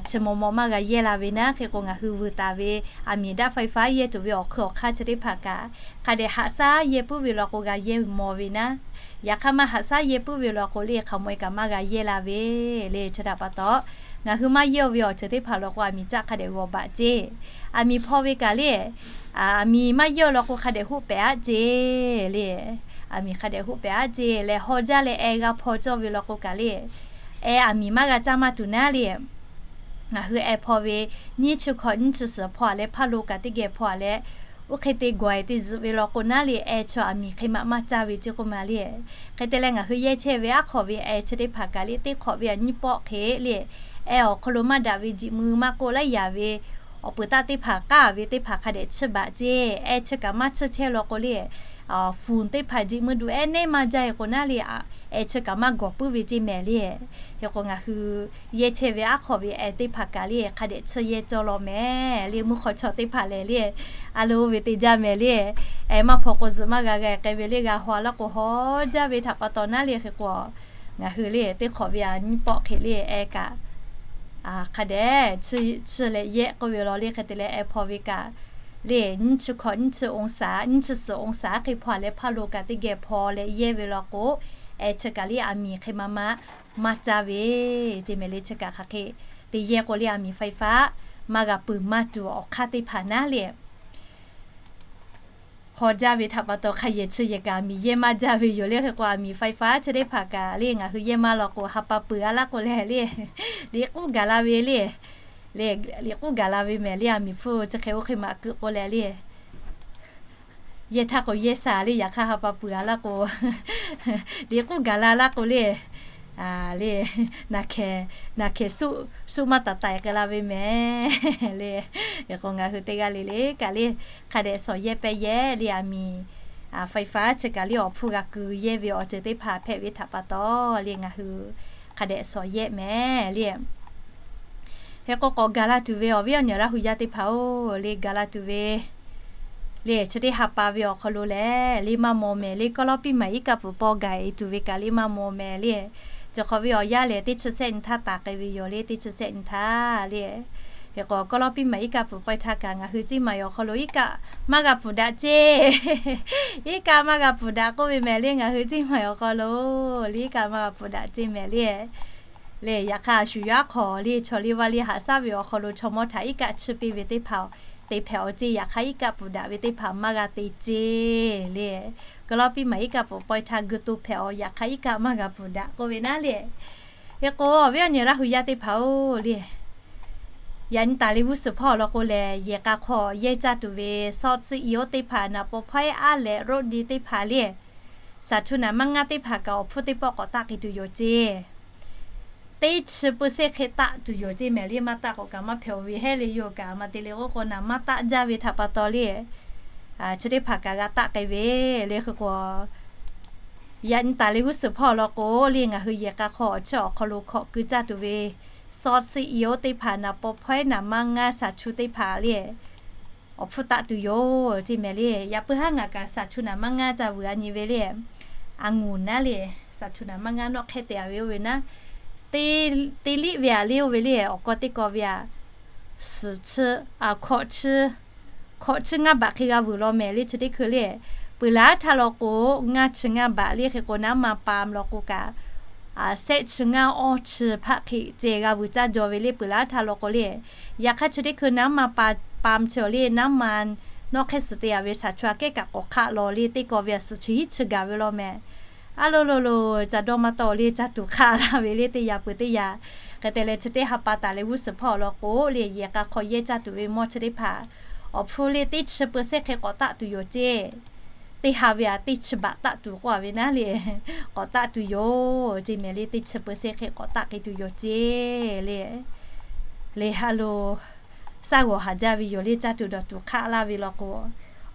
chi maw maw maˇ g'a yehˇ la ve naˉ. Hk'e k'o ngaˬ hui vuiˬ taˍ ve aˬ miˍ daˆ ไฟฟ้า yehˇ tuˬ ve awˬ hk'eun awˬ hk'aˇ chi teˇ hpaˍ kaꞈ hk'a dehꞈ haꞈ shaˉ yehˇ puiˉ ve law k'o g'a yehˇ maw ve naˉ. Yaꞈ hk'aˇ maˇ haꞈ shaˉ yehˇ puiˉ ve law k'o le hk'aˬ maw e kaꞈ maˇ g'a yehˇ la ve le. Chi htaꞈ pa taw ngaˬ hui maˇ yehˇ ve awˬ ceuˬ teˇ hpaˍ law k'o aˬ miˍ caˆ hk'a dehꞈ g'awˬ baꞈ ceˇ. Aˬ miˍ hpaw ve kaꞈ le, aˬ miˍ maˇ yehˇ law k'o hk'a dehꞈ hoˆ pehꞈ aˉ ceˇ le. Aˬ miˍ hk'a dehꞈ hoˆ pehꞈ aˉ ceˇ leh haw jaˇ leh eh g'a hpaw cawˇ ve law k'o kaꞈ le, eh aˬ miˍ maˇ g'a caˇ maˇ tuˬ naˉ le. Ngaˬ hui eh hpaw ve nyiˇ chi hkawꞈ nyiˇ chi suhˍ hpaw a leh พัดลม kaꞈ teˇ geh hpaw a leh Oˇ hk'e te gawˬ-e te zuhꞈ ve law k'o naˉ le, eh chi aˬ miˍ hk'e ma maˇ caˇ ve ceˇ k'oˆ ma le. Hk'e te leh ngaˬ hui yehˇ chehˇ ve aˉ hk'awꞈ ve eh chi teˇ hpaˍ kaꞈ le teˇ hk'awꞈ ve aˬ nyiˇ pawˆ hk'e le, eh awˬ hk'aw lo maˇ daꞈ ve jiꞈ mui maˇ k'oˆ laiˉ yaˍ ve awˬ peuˬ taˆ teˇ hpaˍ k'aˉ ve teˇ hpaˍ hk'a dehꞈ chiˇ baˬ ceˇ. Eh chi kaꞈ maˇ chiˇ chehˇ law k'o le, fuˍ teˇ hpaˍ jiꞈ mui duꞈ ehˉ neˉ maˇ jaˇ-e k'o naˉ le, eh chi kaꞈ maˇ gawˬ puiˉ ve ceˇ mehˍ le. Hk'e k'o ngaˬ hui yehˇ chehˇ ve aˉ hk'awꞈ ve eh teˇ hpaˍ kaꞈ le hk'a dehꞈ chiˇ yehˇ cawˇ law mehˍ le. Mvuhˇ hk'aw chaw teˇ hpaˍ lehˬ le, a lo oˇ ve te jaˇ mehˍ le. Eh maˇ hpaw k'o zuhꞈ maˇ g'a g'a k'ai ve le, g'a haw laˇ k'o haw jaˇ ve htaꞈ pa taw naˉ le. Hk'e k'o ngaˬ hui le teˇ hk'awꞈ ve aˬ nyiˇ pawˆ hk'e le eh kaꞈ hk'a dehꞈ chiˇ leh yehˇ k'oˆ ve law le. Hk'e te leh eh hpaw ve kaꞈ le nyiˇ chi hkawꞈ nyiˇ chi องศา, nyiˇ chi suhˍ องศา hk'e hpaw leh hpaˇ lo kaꞈ teˇ geh hpaw leh yehˇ ve law k'o, eh chi kaꞈ le aˬ miˍ hk'e ma ma maˇ caˇ ve ceˇ mehˍ le. Chi kaꞈ hk'aˬ hk'e te yehˇ k'o le aˬ miˍ ไฟฟ้า maˇ g'a peuˬ maˇ tuˬ awˬ hk'aˇ teˇ hpaˍ naˉ le haw jaˇ ve htaꞈ pa taw hk'a yehˬ chi yehˬ kaꞈ aˬ miˍ yehˇ maˇ jaˇ ve yoˬ le. Hk'e k'o aˬ miˍ ไฟฟ้า chi teˇ hpaˍ kaꞈ le ngaˬ hui yehˇ maˇ law k'o ha pa peuˬ a laˇ k'o leh le, liꞈ k'uˉ gaˬ la ve le, le liꞈ k'uˉ gaˬ la ve mehˍ le. Aˬ miˍ hpfuhˇ chi hk'e oˇ hk'e maꞈ keu k'o leh le, yehˇ htaˇ k'o yehˇ shaˍ le, yaꞈ hk'aˇ ha pa peuˬ a laˇ k'o liꞈ k'uˉ gaˬ la laˇ k'o le, le naˬ hkehˍ suˆ maˇ taˍ taiˍ k'ai la ve mehˍ le. Hk'e k'o ngaˬ hui teˇ g'aˇ le le kaꞈ le hk'a dehꞈ shawˍ yehˇ pehˇ yehˇ le. Aˬ miˍ ไฟฟ้า chi kaꞈ le awˬ hpfuhˇ g'a keu yehˇ ve awˬ ceuˬ teˇ hpaˍ hpehꞈ ve htaꞈ pa taw le ngaˬ hui hk'a dehꞈ shawˍ yehˇ mehˍ le. Hk'e k'o k'awꞈ gaˬ la tuˬ ve awˬ viˉ awˬ nyi Laˇ hu yaˇ teˇ hpaˍ-oˬ, le gaˬ la tuˬ ve le chi teˇ ha pa ve awˬ hk'aw lo lehˬ le maˇ maw mehˍ le. Kawˇlawˇpiˇ maˬ iˉ kaˆ pfuhˍ paw gaˬ e tuˬ ve kaꞈ le maˇ maw mehˍ le. Chi hk'awꞈ ve awˬ yanˇ lehˬ teˇ chi sehˆ nyi htaˇ taˍ k'ai ve yoˬ le, teˇ chi sehˆ nyi htaˇ le. Hk'e k'o Kawˇlawˇpiˇ maˬ iˉ kaˆ pfuhˍ paw e htaˇ kaꞈ ngaˬ hui Ciˇ maˬ awˬ hk'aw lo iˉ kaˆ maˇ g'a pfuhˍ daꞈ ceˇ. Iˉ kaˆ maˇ g'a pfuhˍ daꞈ k'oˆ ve mehˍ le. Ngaˬ hui Ciˇ maˬ awˬ hk'aw lo le iˉ kaˆ maˇ g'a pfuhˍ daꞈ ceˇ mehˍ le. Le yaꞈ hk'aˇ a shu yaˇ hk'awꞈ le chaw le vaˇ le haꞈ shaˉ ve awˬ hk'aw lo chaw mawˇ htaꞈ iˉ kaˆ chiˇ piˇ ve teˇ hpaˍ te hpehꞈ awˬ ceˇ. Yaꞈ hk'aˇ iˉ kaˆ pfuhˍ daꞈ ve teˇ hpaˍ maˇ g'a te ceˇ le. Kawˇlawˇpiˇ maˬ iˉ kaˆ pfuhˍ paw e htaˇ geu to hpehꞈ awˬ, yaꞈ hk'aˇ iˉ kaˆ maˇ g'a pfuhˍ daꞈ k'oˆ ve naˉ le. Hk'e k'o awˬ viˉ awˬ nyi Laˇ hu yaˇ teˇ hpaˍ-oˬ le, yaꞈ nyi taˍ le g'uˇ suhˍ hpawˇ awˬ lawn k'o lehˬ yehˬ k'a hk'aw yehˇ caˇ tuˬ ve sawˉ tcuhˆ i oˉ teˇ hpaˍ naˍ paw hpawehˉ aˉ leh roˆ di teˇ hpaˍ le, shaˍ chu naˍ maˇ ngaˇ teˇ hpaˍ kaꞈ awˬ hpfuhˇ teˇ pawˆ k'awꞈ taˆ k'ai tuˬ yoˬ ceˇ. Teˇ chi เปอร์เซ็นต์ hk'e taˆ tuˬ yoˬ ceˇ mehˍ le. Maˇ taˆ k'awꞈ kaꞈ maˇ hpehꞈ-oˬ ve heˆ le yoˬ kaꞈ maˇ te le k'oˆ k'o naˍ maˇ taˆ jaˇ ve htaꞈ pa taw le chi teˇ hpaˍ kaꞈ g'a taˆ k'ai ve le. Hk'e k'o yaꞈ nyi taˍ le g'uˇ suhˍ hpawˇ awˬ lawn k'o le ngaˬ hui yehˬ k'a hk'aw awˬ chi awˬ hk'aw lo hkawꞈ keu caˇ tuˬ ve sawˉ tcuhˆ i oˉ teˇ hpaˍ naˍ paw hpawehˉ naˍ maˇ ngaˇ shaˍ chu teˇ hpaˍ le awˬ hpfuhˇ taˆ tuˬ yoˬ ceˇ mehˍ le. Yaꞈ puiˉ haˉ ngaˬ kaꞈ shaˍ chu naˍ maˇ ngaˇ ca vuiˬ a nyi ve le. A nguˬ naˉ le, shaˍ chu naˍ maˇ ngaˇ nawˆ hk'ehˇ te a ve oˇ ve naˉ, teˇ liˇ ve a le oˇ ve le awˬ k'aw teˇ k'aw ve a suhˍ chi, hkawꞈ chi, hkawꞈ chi ngaˇ baꞈ hk'e g'a vuiˬ law mehˍ le chi teˇ hkui le. Peuˬ laˉ htaˇ law k'o ngaˇ chi ngaˇ baꞈ le. Hk'e k'o naˉ ma pa law k'o kaꞈ sehˆ chi ngaˇ awˇ chi hpaˆ hk'e ceh g'a vuiˬ caˇ jaw ve le. Peuˬ laˉ htaˇ law k'o le, yaꞈ hk'aˇ chi teˇ hkui naˉ ma pa, pa chi awˬ le naˉ ma nawˆ hk'ehˇ suhˍ te a ve shaˍ chu aꞈ kehˉ kaꞈ k'awꞈ hk'aˆ law le teˇ k'aw ve a suhˍ chi hiˉ chi gaˬ ve law mehˍ. A lo lo lo ca dawˇ maˇ tawˆ le ca tuˬ hk'aˆ laˇ ve le teˇ yaꞈ peuˬ teˇ yaꞈ. Hk'e te leh chi teˇ ha pa taˍ le g'uˇ suhˍ hpawˇ awˬ lawn k'o le yehˬ k'a hk'aw yehˇ caˇ tuˬ ve mawˇ chi teˇ hpaˍ awˬ hpfuhˇ le teˇ chi เปอร์เซ็นต์ hk'e k'awꞈ taˆ tuˬ yoˬ ceˇ. Teˇ ha ve a teˇ chi baꞈ taˆ tuˬ k'oˆ a ve naˉ le k'awꞈ taˆ tuˬ yoˬ ceˇ mehˍ le. Teˇ chi เปอร์เซ็นต์ hk'e k'awꞈ taˆ k'ai tuˬ yoˬ ceˇ le. Le ha lo shaˉ g'awˬ haˍ jaˇ ve yoˬ le. Caˇ tuˬ dawˬ tuˬ hk'aˆ laˇ ve law k'o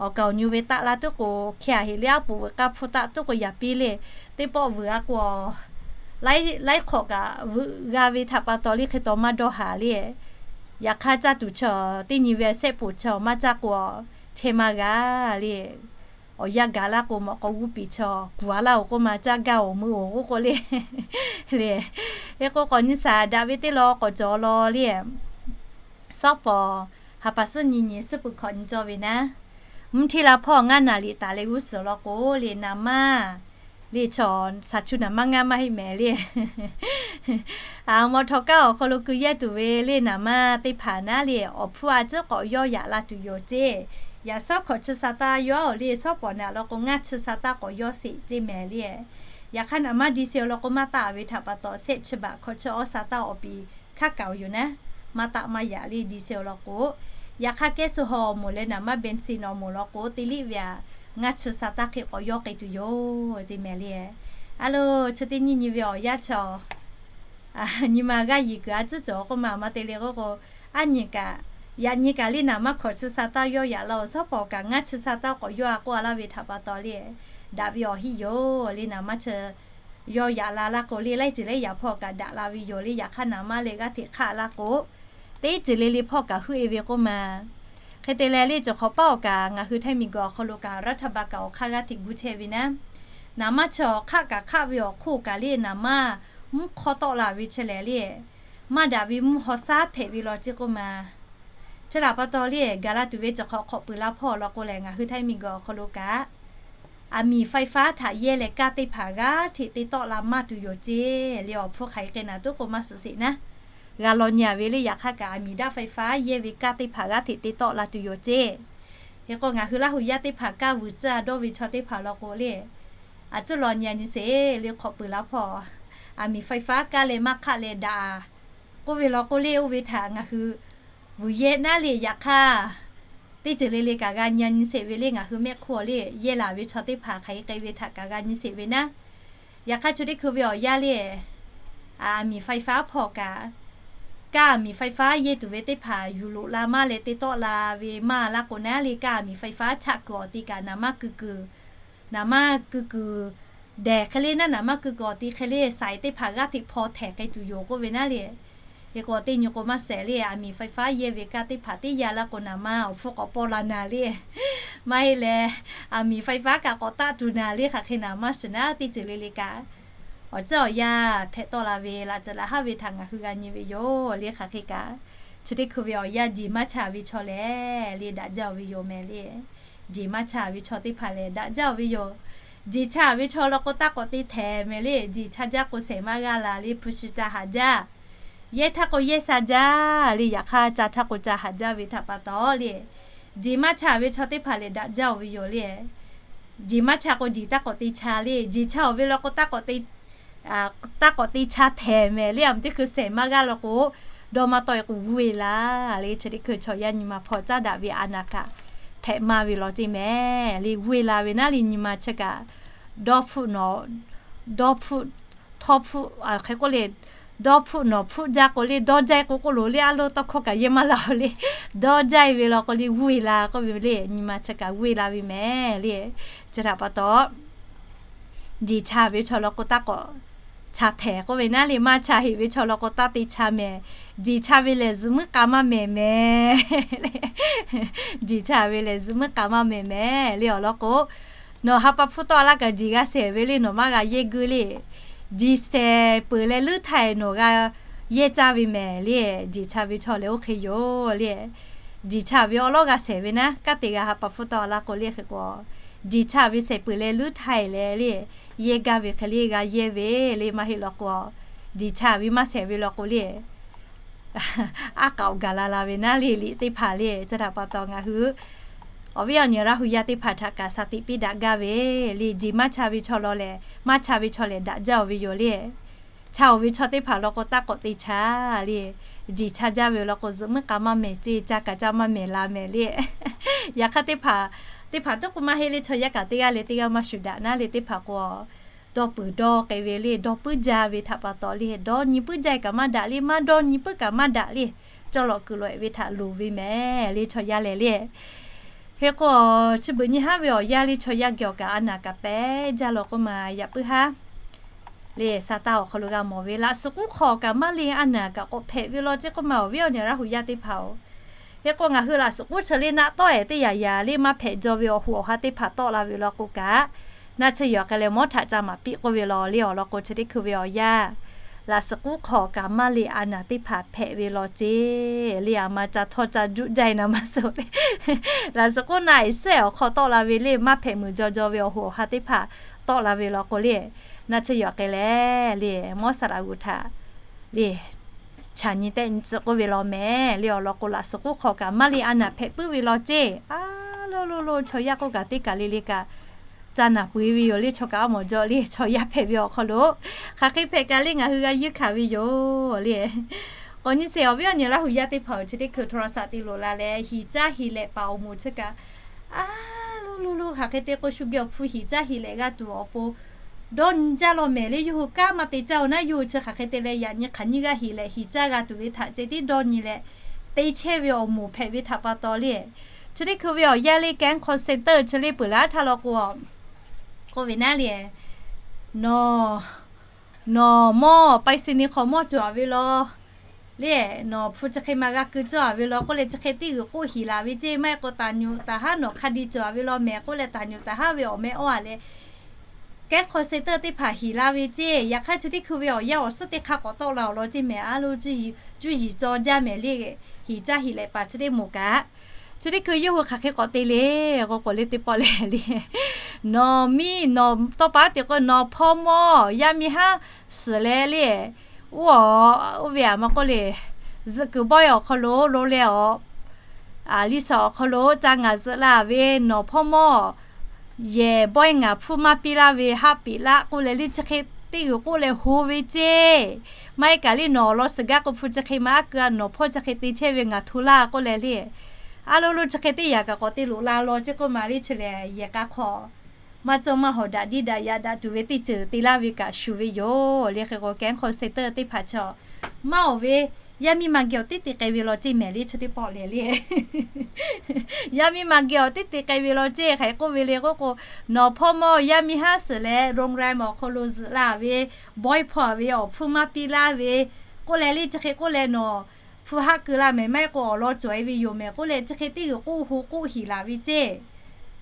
awˬ kaˍ awˬ nyu ve taˆ la tuˉ k'o hkeh a heꞈ le aˉ poꞈ veuꞈ k'aˇ hpfuhˇ taˆ tuˉ k'o yaꞈ piˇ le. Teˇ pawˆ vuiˬ a k'o laiˉ hk'awꞈ kaꞈ vuiˬ g'a ve htaꞈ pa taw le hk'e taw maˇ dawˇ haˍ le. Yaꞈ hk'aˇ caˇ tuˬ chi teˇ nyi ve sehˆ poˍ chi maˇ caˇ k'o chehˇ maˇ g'a le. Awˬ yanˇ gaˬ laˇ k'o mawꞈ k'aw g'uˇ piˍ chi kuˬ a laˇ-oˬ k'oˆ ma caˇ gaˇ-oˬ meuˇ-oˬ k'oˆ k'o le. Le, hk'e k'o k'awꞈ nyi shaˍ daꞈ ve teˇ law k'awꞈ cawˬ law le. Sawˉ pawˍ ha pa suhˉ nyi nyi suhˉ peuˬ hkawꞈ nyi cawˇ ve naˉ, mvuhˇ htiˇ la hpawˇ ngaˇ naˍ liꞈ taˍ leh g'uˇ suhˍ law k'o le naˍ maˇ le chaw shaˍ chu naˍ maˇ ngaˇ maˇ heˆ mehˍ le. Mawˬ htawꞈ kaˇ awˬ hk'aw lo keu yehˇ tuˬ ve le naˍ maˇ teˇ hpaˍ naˉ le awˬ hpfuhˇ a ciˉ k'awꞈ yawˇ yaꞈ la tuˬ yoˬ ceˇ. Yaꞈ sawˉ hkawꞈ chi sa taˇ yawˇ-oˬ le, sawˉ pawˍ naˍ law k'o ngaˇ chi sa taˇ k'awꞈ yawˇ sheˍ ceˇ mehˍ le. Yaꞈ hk'aˇ naˍ maˇ di se awˬ lawn k'o maˇ taˆ ve htaꞈ pa taw sehˆ chi baꞈ hkawꞈ chi awˇ sa taˇ awˬ piˍ hkaˉ kaˍ-oˬ yoˬ naˉ, maˇ taˆ maˇ yaꞈ le di se awˬ lawn k'o Yaꞈ hk'aˇ kehˉ suh haw awˬ moˍ leh naˍ manˇ bensin awˬ moˍ law k'o, teˇ liˇ ve aꞈ ngaˇ chi sa taˇ hk'e k'awꞈ yawˇ k'ai tuˬ yoˬ ceˇ mehˍ le. A lo, chi teˇ nyi nyi ve awˬ yanˇ chi awˬ, nyi ma g'aˇ yiˍ kuiˬ a tcuhˉ cawˬ k'oˆ ma ma te le k'oˆ k'o, aˉ nyi kaꞈ, yaꞈ nyi kaꞈ le naˍ manˇ hkawꞈ chi sa taˇ yawˇ yaꞈ la awˬ, shaˉ pawˍ kaꞈ ngaˇ chi sa taˇ k'awꞈ yawˇ a k'oˆ a laˇ ve htaꞈ pa taw le, daꞈ ve awˬ hiˆ yoˬ le. Naˍ manˇ chi yawˇ yaꞈ la laˇ k'o le, laiˉ ceuˬ leh yaꞈ hpawˇ kaꞈ daꞈ la ve yoˬ le. Yaꞈ hk'aˇ naˍ manˇ leh g'aˇ hteꞈ hk'aˆ laˇ k'o, teˇ ceuˬ le le hpawˇ kaꞈ huˆ e ve k'oˆ ma. Hk'e te leh le, cawˬ hk'awꞈ paˉ awˬ kaꞈ ngaˬ hui htaiˇ miˬ guiˬ awˬ hk'aw lo kaꞈ raˇ htaˇ ba kaꞈ awˬ hk'aˇ g'aˇ hteꞈ gu chehˇ ve naˉ, naˍ manˇ chi awˬ hk'aˆ kaꞈ hk'aˆ ve awˬ hk'oˆ kaꞈ le, naˍ manˇ mvuhˇ hk'awˇ tawˆ la ve chi lehˬ le, maˇ daꞈ ve mvuhˇ haw shaˉ hpehꞈ ve law ceˇ k'oˆ ma. Chi htaꞈ pa taw le, gaˬ la tuˬ ve cawˬ hk'awꞈ hk'awꞈ peuˬ la hpawˇ law k'o lehˬ, ngaˬ hui htaiˇ miˬ guiˬ awˬ hk'aw lo kaꞈ aˬ miˍ faiˇ faˉ htaꞈ yehˇ leh kaˇ teˇ hpaˍ g'aˇ hteꞈ te tawˆ la maˇ tuˬ yoˬ ceˇ le. Awˬ hpfuhˇ hk'aˬ hk'e k'ai naˍ tuˉ k'o maˇ suhˍ sheˍ naˉ, g'a law nyi a ve le. Yaꞈ hk'aˇ kaꞈ aˬ miˍ daꞈ faiˇ faˉ yehˇ ve kaˇ teˇ hpaˍ g'aˇ hteꞈ te tawˆ la tuˬ yoˬ ceˇ. Hk'e k'o, ngaˬ hui Laˇ huˍ yaˇ teˇ hpaˍ kaˇ vuiˬ tcuhˇ a dawˇ ve chaw teˇ hpaˍ law k'o le, a tcuhˉ law nyi a nyi sheˍ le. Hk'awꞈ peuˬ la hpawˇ, aˬ miˍ faiˇ faˉ kaˇ leh maˇ hk'aˆ leh daꞈ k'oˆ ve law k'o le, oˇ ve htaꞈ ngaˬ hui vuiˬ yehˇ naˉ le. Yaꞈ hk'aˇ, teˇ ceuˬ le le kaꞈ g'a nyi a nyi sheˍ ve le. Ngaˬ hui mehˆ hk'oˆ le yehˇ laˬ ve chaw teˇ hpaˍ hk'aˬ hk'e k'ai ve htaꞈ kaꞈ g'a nyi sheˍ ve naˉ. Yaꞈ hk'aˇ, chi teˇ hkui ve awˬ yanˇ le, aˬ miˍ faiˇ faˉ hpawˇ kaꞈ, kaˇ aˬ miˍ faiˇ faˉ yehˇ tuˬ ve teˇ hpaˍ yuˬ loꞈ la maˇ leh te tawˆ la ve maˇ laˇ k'o naˉ le, kaˇ aˬ miˍ faiˇ faˉ chaꞈ kuiˬ awˬ ti kaꞈ naˍ manˇ kuiˬ kuiˬ, naˍ manˇ kuiˬ kuiˬ dehˬ hk'e le naˉ, naˍ manˇ kuiˬ kuiˬ awˬ ti hk'e le saiˍ teˇ hpaˍ g'aˇ hteꞈ hpaw htehˍ k'ai tuˬ yoˬ k'oˆ ve naˉ le. Hk'e k'o, teˇ nyi k'o maˇ shehˍ le, aˬ miˍ faiˇ faˉ yehˇ ve kaˇ teˇ hpaˍ teˇ yaˇ laˇ k'o naˍ manˇ awˬ hpfuhˇ k'awꞈ paw la naˍ le. Maˇ heˆ leh, aˬ miˍ faiˇ faˉ kaꞈ k'awꞈ taˆ tuˬ naˍ le. Hk'aˬ hk'e naˍ maˇ shiˍ naˉ, teˇ ceuˬ le le kaꞈ awˬ ceuˬ awˬ yanˇ hpehꞈ tawˆ la ve laꞈ ceuˬ laꞈ haˉ ve htaꞈ ngaˬ hui g'a nyi ve yoˬ le. Hk'aˬ hk'e kaꞈ, chi teˇ hkui ve awˬ yanˇ diˬ maˇ cha ve chaw lehˬ le, daꞈ jaˇ-oˬ ve yoˬ mehˍ le. Diˬ maˇ cha ve chaw teˇ hpaˍ lehˬ daꞈ jaˇ-oˬ ve yoˬ. Diˬ cha ve chaw law k'o, taˇ k'awꞈ te htehˍ mehˍ le. Diˬ cha jaˇ k'o, shehˍ maˇ g'aˇ la le, hpu shi ca haˍ jaˇ. Yehˇ htaˇ k'o, yehˇ sha jaˇ le. Yaꞈ hk'aˇ, ca htaˇ k'o, ca haˍ jaˇ ve htaꞈ pa taw le, diˬ maˇ cha ve chaw teˇ hpaˍ lehˬ daꞈ jaˇ-oˬ ve yoˬ le. Diˬ maˇ cha k'o, diˬ taˇ k'awꞈ te cha le. Diˬ cha-oˬ ve law k'o, taˇ k'awꞈ te, taˇ k'awꞈ te cha htehˍ mehˍ le. Aˬ miˍ teˇ hkui shehˍ maˇ g'aˇ law k'o, dawˇ maˇ tawˆ e k'o, vuˇ e la le. Chi teˇ hkui chaw yaˇ nyi ma hpaw caˉ daꞈ ve a naˍ kaꞈ hpehꞈ maˇ ve law ceˇ mehˍ le. Vuˇ e la ve naˉ le, nyi ma chi kaꞈ dawˇ hpfuhˆ nawˬ, dawˇ hpfuhˆ, htawˇ hpfuhˆ, hk'e k'oˆ le, dawˇ hpfuhˆ nawˬ hpfuhˆ jaˇ k'o le, dawˇ jaˇ e k'o k'oˆ loˬ le. A lo tawˇ hkawˇ kaꞈ yehˇ maˇ la-oˬ le. Dawˇ jaˇ e ve law k'o le, vuˇ e la k'oˆ ve le. Nyi ma chi kaꞈ vuˇ e la ve mehˍ le. Chi htaꞈ pa taw, diˬ cha ve chaw law k'o, taˇ k'awꞈ cha htehˍ k'oˆ ve naˉ le. Maˇ cha heꞈ ve chaw law k'o, taˇ te cha mehˍ. Diˬ cha ve lehˬ, zuhꞈ muiˉ k'a maˇ mehˍ mehˍ. Diˬ cha ve lehˬ, zuhꞈ muiˉ k'a maˇ mehˍ mehˍ le. Awˬ lawn k'o, nawˬ ha pa hpfuhˇ tawˆ laˇ kaꞈ diˬ g'a shehˍ ve le, nawˬ maˇ g'a yehˇ guˇ le. Diˬ shehˍ peuˬ leh leuˉ htaˇ nawˬ g'a yehˇ caˇ ve mehˍ le. Diˬ cha ve chaw lehˬ oˇ hk'e yoˬ le. Diˬ cha ve awˉ lawˉ g'a shehˍ ve naˉ, kanˉ te g'a ha pa hpfuhˇ tawˆ laˇ k'o le. Hk'e k'o, diˬ cha ve shehˍ peuˬ leh leuˉ htaˇ leh le, yehˇ gaˇ ve hk'e le g'a yehˇ ve le. Maˇ heˆ law k'o, diˬ cha ve maˇ shehˍ ve law k'o le, aˉ k'aꞈ awˬ gaˬ la la ve naˉ le. Liꞈ teˇ hpaˍ le. Chi htaꞈ pa taw ngaˬ hui awˬ viˉ awˬ nyi Laˇ huˍ yaˇ teˇ hpaˍ htaꞈ kaꞈ shaˍ tiꞈ piˇ daꞈ gaˇ ve le. Diˬ maˇ cha ve chaw law lehˬ, maˇ cha ve chaw lehˬ daꞈ jaˇ-oˬ ve yoˬ le. Cha-oˬ ve chaw teˇ hpaˍ law k'o, taˇ k'awꞈ te cha le. Diˬ cha jaˇ ve law k'o, zuhꞈ muiˉ k'a maˇ mehˍ ceˇ, ca kaꞈ ca maˇ mehˍ la mehˍ le. Yaꞈ hk'aˇ, teˇ hpaˍ, teˇ hpaˍ tuˉ k'o maˇ heˆ le. Chaw yaˇ kaꞈ teˇ g'aˇ leh teˇ g'aˇ maˇ shuˍ daꞈ naˉ le. Teˇ hpaˍ k'o, dawˇ peuˬ dawˇ k'ai ve le. Dawˇ puiˉ jaˇ ve htaꞈ pa taw le, dawˇ nyi puiˉ jaˇ kaꞈ maˇ daꞈ le. Maˇ dawˇ nyi puiˉ kaꞈ maˇ daꞈ le. Cawˇ lawꞈ kuiˬ lawꞈ e ve htaꞈ loˍ ve mehˍ le, chaw yaˇ lehˬ le. Hk'e k'o, chi beuꞈ nyi haˉ ve awˬ yanˇ le, chaw yaˇ geh awˬ kaꞈ a naˍ kaꞈ pehˉ jaˇ law k'oˆ ma, yaꞈ puiˉ haˉ le, sa taˇ awˬ hk'aw lo g'a mawˬ ve, laꞈ suhˍ k'uˉ hk'aw kaꞈ maˇ le a naˍ kaꞈ k'awꞈ hpehꞈ ve law ceˇ k'oˆ ma, awˬ viˉ awˬ nyi Laˇ huˍ yaˇ teˇ hpaˍ-oˬ. Hk'e k'o, ngaˬ hui laꞈ suhˍ k'uˉ chi le naˆ tawˆ ehˍ teˇ yaꞈ yaꞈ le maˇ hpehꞈ jaw ve awˬ hoꞈ awˬ ha teˇ hpaˍ tawˆ la ve law k'o kaꞈ, naˆ tsuhˇ yaꞈ k'ai leh mawˉ htaꞈ ca maˍ piˇ k'oˆ ve law le. Awˬ lawn k'o, chi teˇ hkui ve awˬ yanˇ, laꞈ suhˍ k'uˉ hk'aw kaꞈ maˇ le a naˍ teˇ hpaˍ hpehꞈ ve law ceˇ le. A ma ca htawˇ ca juˆ jaˇ e naˍ maˇ suh le. Laꞈ suhˍ k'uˉ naˆ ehˍ sehˆ awˬ hk'aw tawˆ la ve le, maˇ hpehꞈ muiˬ jaw jaw ve awˬ hoꞈ awˬ ha teˇ hpaˍ tawˆ la ve law k'o le, naˆ tsuhˇ yaꞈ k'ai leh le, mawˉ saˍ laꞈ g'uˬ htaꞈ le, chaꞈ nyi tehˆ nyi tcuh k'oˆ ve law mehˍ le. Awˬ lawn k'o, laꞈ suhˍ k'uˉ hk'aw kaꞈ maˇ le a naˍ hpehꞈ puiˉ ve law ceˇ. A lo lo lo, chaw yaˇ k'oˆ kaꞈ teˇ kaˬ le le kaꞈ ca naˍ peu eˬ ve yoˬ le. Chaw kaꞈ a mawˬ jaw le, chaw yaˇ hpehꞈ ve awˬ hk'aw lo hk'aˬ hk'e hpehꞈ kaꞈ le, ngaˬ hui g'a yeunˇ hkanˍ ve yoˬ le. K'awꞈ nyi sheˍ, awˬ viˉ awˬ nyi Laˇ huˍ yaˇ teˇ hpaˍ-oˬ, chi teˇ hkui โทรศัพท์ te loꞈ la leh hiˍ caˇ hiˍ lehꞈ paˍ awˬ moˍ chi kaꞈ, a, lo lo lo hk'aˬ hk'e te k'o shu geh awˬ hpu hiˍ caˇ hiˍ lehꞈ g'a tuˬ awˬ pon dawˇ nyi jaˇ law mehˍ le. Yawˇ hui kanˉ maˇ te caˇ-oˬ naˉ, yawˇ hui chi hk'aˬ hk'e te leh yaꞈ nyi hk'aˬ nyi g'aˇ hiˍ lehꞈ hiˍ caˇ g'a tuˬ ve htaꞈ ceh tiˉ dawˇ nyi leh te chehˇ ve awˬ moˍ hpehꞈ ve htaꞈ pa taw le, chi teˇ hkui ve awˬ yaˇ le Camp Concentre chi le peuˬ laˇ htaˇ law k'o, k'oˆ ve naˉ le, nawˬ nawˬ mawˇ ไปรษณีย์ hk'aw mawˇ cawˬ-a ve law le, nawˬ hpu chi hk'e ma g'a keu cawˇ-a ve law k'oˆ leh, chi hk'e teˇ g'uiˬ k'oˆ hiˍ laˬ ve ceˇ. Maˇ heˆ k'o taˍ nyuꞈ taˍ haˉ nawˬ hk'a di cawˬ-a ve law mehˍ k'oˆ leh, taˍ nyuꞈ taˍ haˉ ve awˬ meh awˇ-a leh, Camp Concentre teˇ hpaˍ hiˍ la ve ceˇ. Yaꞈ hk'aˇ chi teˇ hkui ve awˬ yaˇ awˬ suhˉ teˇ hk'aˇ k'awꞈ tawˆ la awˬ lawn ceˇ mehˍ, a lo cuˇ yiˍ cuˇ yiˍ caw jaˇ mehˍ le. Hiˍ caˇ hiˍ lehꞈ paˍ chi teˇ moˍ kaꞈ, chi teˇ hkui yawˇ hui hk'aˬ hk'e k'awꞈ te le k'o, k'oˆ le teˇ pawˆ leh le, nawˬ miˇ nawˬ tawˇ pa tiꞈ k'o nawˬ hpawˇ mawˇ yaˇ miˇ haˉ suhˍ leh le, oˇ a, oˇ ve aꞈ maˇ k'oˆ le, zuhꞈ kuiˬ bawehˇ awˬ hk'aw lo lo leh awˬ, a, liˇ shaˍ awˬ hk'aw lo ca ngaˬ zuhꞈ la ve nawˬ hpawˇ mawˇ yehˬ bawehˇ ngaˬ hpfuhˇ maˇ piˇ laˇ ve haˆ piꞈ laˆ k'oˆ leh le, chi hk'e teˇ g'uiˬ k'oˆ leh ho ve ceˇ. Maˇ heˆ kaꞈ le, nawˬ awˬ lawn suhˍ gaˇ k'o hpu chi hk'e ma aˉ keu-a, nawˬ hpawˇ chi hk'e te chehˇ ve ngaˬ hto laˇ k'oˆ leh le, a lo lo chi hk'e teˇ yanˇ kaꞈ k'awꞈ te loꞈ la law ceˇ k'oˆ ma le. Chi lehˬ yehˬ k'a hk'aw maˇ cawˇ maˇ hawˍ daꞈ diˇ daꞈ yaꞈ daꞈ tuˬ ve teˇ ceuˬ te laˇ ve kaꞈ shuˍ ve yoˬ le. Hk'e k'o Camp Concentre teˇ hpaˍ chaw maˇ awˬ ve, yaˇ miˇ ma geh awˬ teˇ te k'ai ve law ceˇ mehˍ le. Chi teˇ pawˆ lehˬ le, yaˇ miˇ ma geh awˬ teˇ te k'ai ve law ceˇ hk'aˬ hk'e k'oˆ ve le k'oˆ k'o, nawˬ hpawˇ mawˇ yaˇ miˇ haˉ suhˍ leh โรงแรม awˬ hk'aw lo zuhꞈ la ve, bawehˇ hpawˇ ve awˬ hpfuhˇ maˇ piˇ laˇ ve k'oˆ leh le, chi hk'e k'oˆ leh nawˬ hpu haˆ keu la mehˍ, maˇ heˆ k'o awˬ lawn cawˬ-e ve yoˬ mehˍ k'oˆ leh, chi hk'e teˇ g'uiˬ k'oˆ ho k'oˆ hiˍ laˬ ve ceˇ.